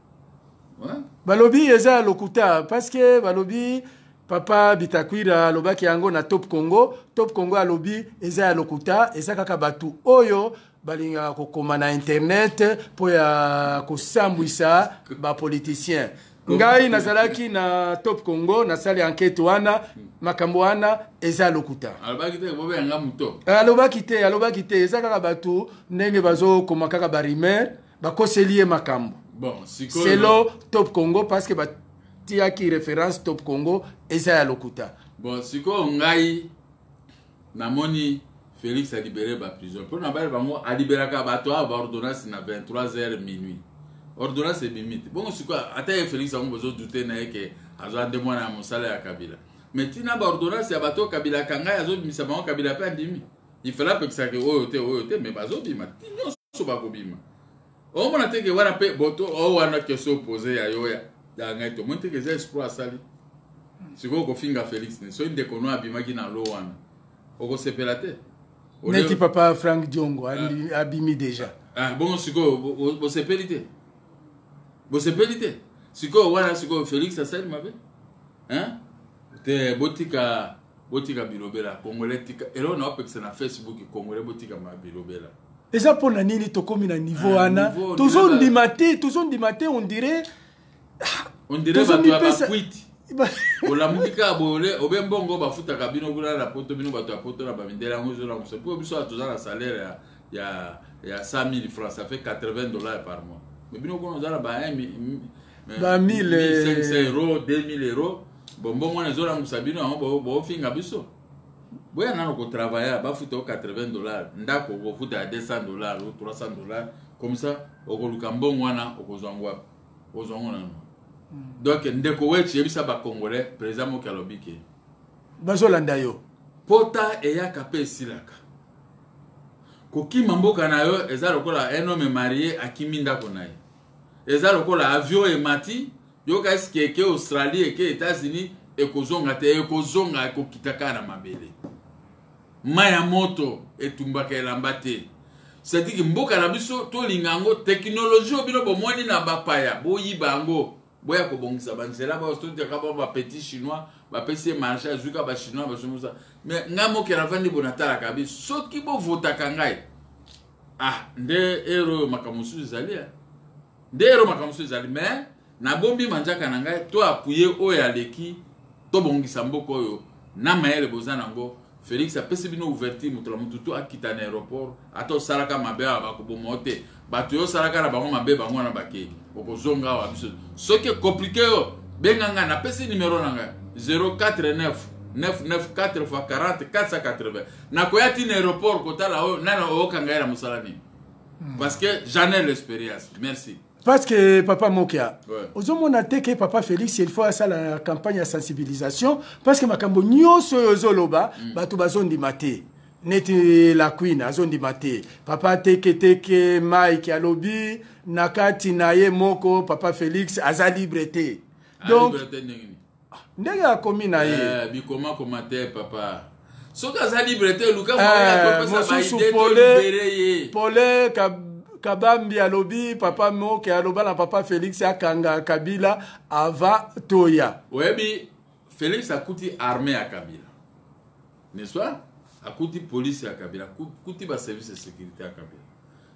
Balobi eza ya lokuta, parce que balobi papa Bitakwira alobaki yango na Top Congo. Top Congo alobi eza ya lokuta, eza kaka bato oyo balingaka kokoma na internet mpo ya kosambwisa bapoliticien. Ngai nazalaki na Top Congo, nasali enquête wana, makambo wana eza lokuta. Alobaki te bobenga moto? Alobaki te, alobaki te. Eza kaka bato ndenge bazokoma kaka barumeur, bakoseli ye makambo. Bon, sikoyo Selon Top Congo, parce que batiaki référence Top Congo, eza ya lokuta. Bon, sikoyo ngai namoni Félix alibérer baprison mpo na bale bango. Aliberaka bato awa baordonnance na 23 heures minuit, ordonnance ebimi te. Bongo sikoyo ata ye Félix yango bozodouter na ye ke azwa nde mwana ya mosala ya Kabila, mais ntina baordonnance ya bato Kabila akanga ye, azobimisa bango. Kabila mpe andimi ifala apekisaka oyo te, oyo te, mais bazobima ti nyonso bakobima. Omona te ke wana mpe boto oyo wana, question pose ya yo ya ngai, tomoni te ke eza exploit asali. Sikoyo kofinga Félix ne, soki ndeko no abimaki na lo wana, okosepela te? Neti papa Frank Diongo abimi déjà. Ah, bongo sikoyo bosepeli te, bosepeli te. Sikoyo wana, sikoyo Félix asali mabe te? Botika, botika bilobela. Congolais, tika eloko na opekisa na Facebook. Congolais, botika ma bilobela. Eza mpo na nini tokomi na niveau wana? Tozondima te, tozondima te, on dirait On dirait bato ya bakwiti. Olamuki kaka boye, obe mbongo bafutaka bino kuna na Poto, bino bato ya Poto na bamindele, yango ezolamusa mpo biso toza na salaire ya 100 000 francs, ça fait 80 $ par mois, mais bino kuna oza na ba Ba 1500 euros, 2000 euros. Bon, mbongo wana ezolamusa bino yango bofinga biso. Boya nano kotravailler, bafuta o 80 $, ndako okofuta ya 200 $ ou 300 $, comme ça okoluka mbongo wana, okozwa yango wapi? Okozwa yango nano. Donc ndeko Wetchi, yebisa bacongolais, président moki alobi ke Bazolanda yo. Pota eyaka mpe esilaka. Kokima mboka na yo eza lokola un homme marié akimi ndako na ye, eza lokola avion emati, yoka eske eke Australie, eke États-Unis, ekozonga te, ekozonga, ekokita kaka na mabele. Mai ya moto etumbaka elamba te. C'est-à-dire que mboka na biso tolinga yango, technologie oyo bino bomoni na bapaya, boyiba yango, boya kobongisa banzela. Toteka ba bapetit chinois, bapesi ye marché, azwika bachinois basomosa. Mais ngai Mokia navandi bo, natalaka biso. Soki bovotaka ngai, ah, nde ero oyo makambo mosusu ezali, nde ero makambo mosusu ezali. Mais nabombi manzaka na ngai, to appuyer oyo aleki, tobongisa mboka oyo na mayele boza nango. Félix apesi bino ouverture, moto na motu to akita na aéroport. Ata osalaka mabe awa, bakoboma yo te. Bato oyo osalaka na bango mabe, bango wana bakei, okozonga awa. Biso soki ecompliquer yo, benga ngai, napesi numero na ngai 049 994 fois 40 480. Nakoya ntina aéroport kotala oyo nani oyokanga ye na mosala nini, parce que j'en ai l'expérience. Merci. Parce que papa Mokia, ozomona te ke papa Félix, il faut asala campagne ya sensibilisation, parce que makambo nyonso oyo ozoloba, bato bazondima te. Neti la Queen azondima te. Papa teke teke Mike alobi na kati na ye moko, papa Félix aza libre te. Donc ndenge akomi na ye. Bikoma koma te, papa. Soki aza libre te, luka mosusu. Pole Kabambi alobi, papa Moke aloba na papa Félix akanga Kabila avant toya. Oyebi, Félix akuti armée ya Kabila, n'est-ce pas? Akuti police ya Kabila, akuti baservice de sécurité ya Kabila.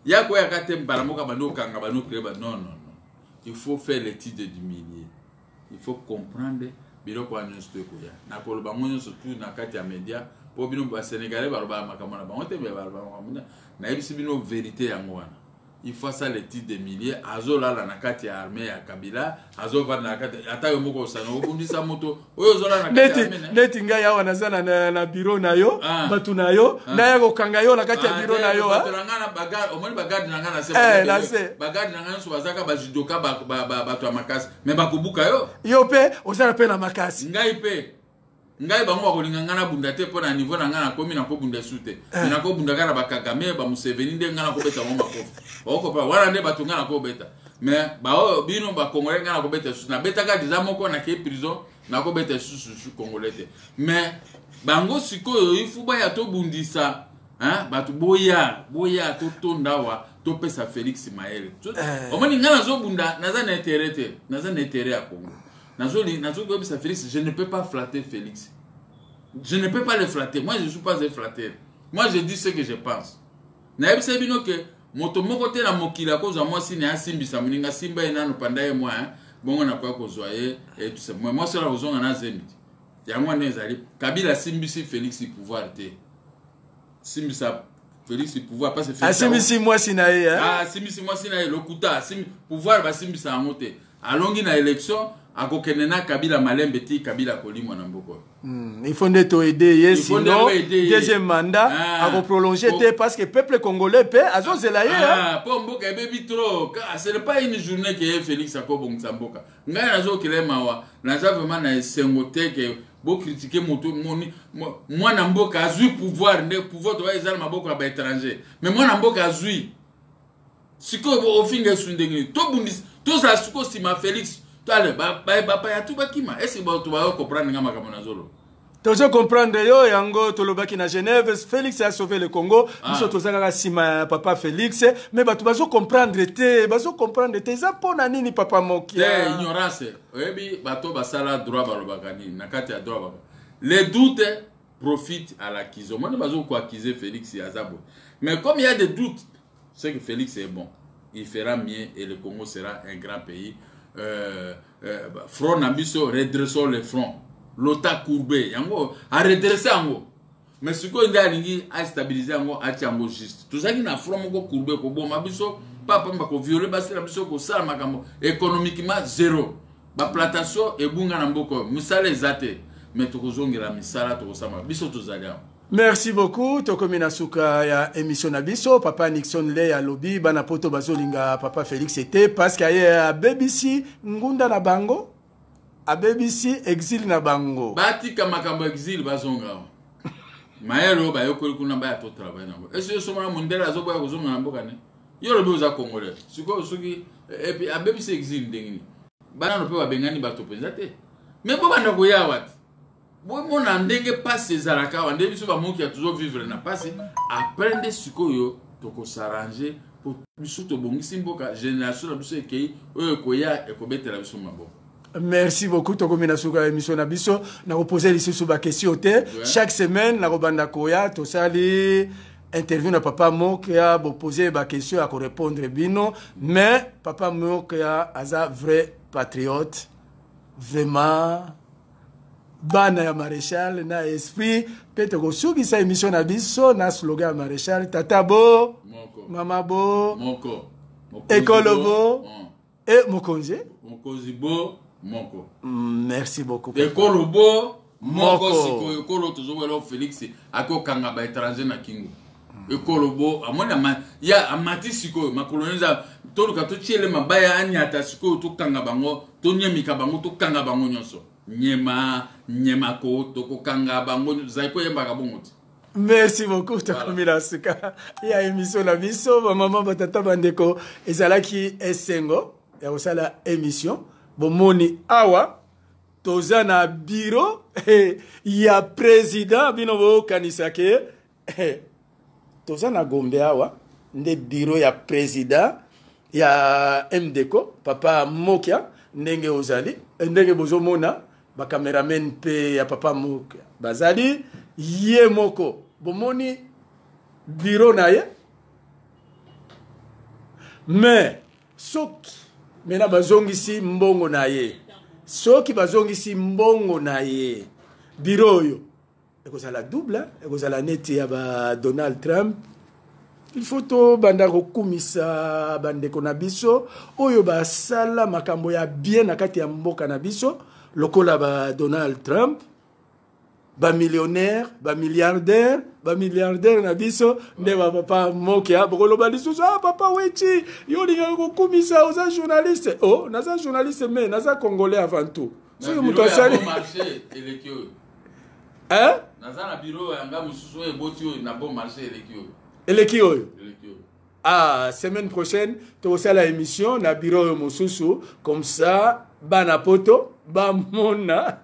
Ya koyaka te mbala moko bandi okanga, bandi ocréer ba. Non, non, non, il faut faire l'étude du milieu, il faut comprendre biloko wana nyonso. To ekoya, nakoloba ngo nyonso tu na kati ya média, mpo bino basénégalais balobaka makambo na bango te. Me balobaka makambo, nayebisi bino vérité yango wana. Il faut asala étude de milieu. Azolala na kati ya armée ya Kabila, azovanda na kati. Ata yo moko osana obundisa moto oyo ozolala na kati ya armée. Neti ngai awa naza na bureau na yo, bato na yo, naya kokanga yo na kati ya bureau na yo. Omoni bagarde na ngai na se, bagarde na ngai nyonso bazaka bajudoka, bato ya makasi, me bakobuka yo. Yo mpe ozala mpe na makasi. Ngai mpe, ngai bango bakolinga ngai nabunda te, mpo na niveau na ngai nakomi, nakobunda esu te. Me nakobunda kaka na bakagame, bamuseveni, nde ngai nakobeta bango makofi. Okopa wana nde bato ngai nakobeta. Me baoyo bino bakongolais, ngai nakobeta esusu. Nabetaka deja moko, nakei prison, nakobeta esusu su congolais te. Me bango sikoyo ifu baya tobundisa bato. Boya, boya, totonda awa, topesa Félix mayele. Omoni, ngai nazobunda, naza na intérêt te, naza na intérêt ya Congo. Nazokoyebisa Félix, je ne peux pas flatter Félix, je ne peux pas le flatter. Moi, je ne suis pas un flatteur, moi je dis ce que je pense. Nayebisa bino ke moto moko te na mokili akozwa mwasi na ye, asimbisa moninga, asimba ye nano panda ye mwa bongo, nakoya kozwa ye. Mwasi wana kozonga na zemi te. Yango wana ezali Kabila asimbisi Félix pouvoir te. Simbisa Félix pouvoir parce que asimbisi mwasi na ye. Asimbisi mwasi na ye, lokuta. Pouvoir basimbisa yango te. Alongi na élection, akokende na Kabila malembe ti Kabila akolimwa na mboka. Il faut nde toaider ye, sinon deuxième mandat ah, akoprolonger te, parce que peuple congolais mpe azozela ye. Ah, mpo mboka ebebi trop. Ce n'est pas une journée ke ye Félix akobongisa mboka. Ngai nazokela ye mawa, naza vraiment na esengo te ke bocritiquer moto. Mwana mboka azwi pouvoir, nde pouvoir toba eza na maboko ya baétranger, mais mwana mboka azwi sikoyo, ofinga esu ndenge nini? Tobundisa, tozala sikoyo nsima Félix. Ale bapaya tu bakima. Est-ce bato bayo comprendre nga makambo nazolo? Tozo comprendre yo. Yango tolobaki na Genève, Félix a sauvé le Congo. Biso toza kaka nsima ya papa Félix, mais bato bazo comprendre te, bazo comprendre te. Eza mpo na nini, papa Mokia? Te, ignorance. Oyebi, bato basala droit balobaka nini na kati ya droit? Baka les doutes profite à l'accusé. Omoni, bazo koaccuser Félix aza boye, mais comme il y a des doutes, c'est que Félix est bon, il fera mieux et le Congo sera un grand pays. Front na biso, redressons le front lota courbé. Yango aredresse yango, mais sikoyo nde alingi astabiliser yango, atia yango juste. Tozalaki na front moko courbé, koboma biso pamba, kovioler basi na biso, kosala makambo économiquement zéro, baplantation ebunga na mboka oyo, mosala eza te. Mais tokozongela misala, tokosala, biso tozali awa. Merci beaucoup. Tokomi na suka ya émission na biso. Papa Nixon Le alobi bana poto bazolinga papa Félix te, parce que aye abebisi ngunda na bango, abebisi exil na bango. Batika makambo ya exil, bazonga awa. Mayele oyo bayokoli kuna, baya totravailler nango. Esi yo somona mondele azoboya kozonga na mboka ne? Yo olobi oza congolais. Sikoyo soki et puis abebisi exil ndenge nini? Banano mpe babengani bato mpenza te, me bobanda koya awa te, bomona ndenge mpasi ezalaka awa, nde biso bamoki ya tozovivre na mpasi. Après nde sikoyo. Tokosarrange po biso tobongisi mboka, génération na biso ekei, oyo ekoya ekobetela biso maboko. Merci beaucoup. Tokomi na suka ya émission na biso. Nakopose lisusu baquestion te. Chaque semaine nakobanda koya, tosali interview na papa Mokia, bopose baquestion ya korépondre bino. Mais papa Mokia aza vrai patriote, vraiment bana ya Maréchal na esprit. Mpe tokosukisa émission na biso na slogan ya Maréchal: tata bo moko, mama bo moko, ekolo bo e mokonzi. Mokonzi bo moko. Merci beaucoup. Ekolo bo moko. Sikoyo ekolo tozobwela, Félix akokanga baétranger na Kingo. Ekolo bo amoni ya amati sikoyo makolo eza, toluka totiele mabaya anyata. Sikoyo tokanga bango, tonyemika bango, tokanga bango nyonso, nyema nyemako, tokokanga bango. Zali koyembaka bongo te. Merci beaucoup. Tokomi na suka ya émission na biso. Bamama, batata, bandeko, ezalaki esengo ya kosala émission. Bomoni awa toza na bureau ya président. Bino bokanisa ke toza na Gombe, awa nde bureau ya président ya MDCO, papa Mokia. Ndenge ozali, ndenge bozomona bacameraman mpe ya papa Mokia bazali, ye moko bomoni bureau na ye. Mais soki mena bazongisi mbongo na ye, soki bazongisi mbongo na ye, bureau oyo ekozala double, ekozala neti ya ba Donald Trump. Il faut tobanda kokumisa bandeko na biso oyo basala makambo ya bien na kati ya mboka na biso, lokola ba Donald Trump, bamillionnaire, bamilliardaire, bamilliardaire na biso nde bapapa Mokia. Bokoloba lisusu: "Ah, papa Wechi, yo olingaka kokumisa, oza journaliste." Oh, naza journaliste, mais naza Congolais avant tout. Soki moto asali eleki oyo. Hein? Naza na bureau yanga mosusu oyo eboti oyo na Bon Marché, eleki oyo. Eleki oyo. Eleki oyo. Ah, semaine prochaine tokosala émission na bureau oyo mosusu, comme ça bana poto bamona.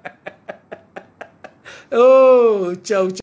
Oh, ciao, ciao.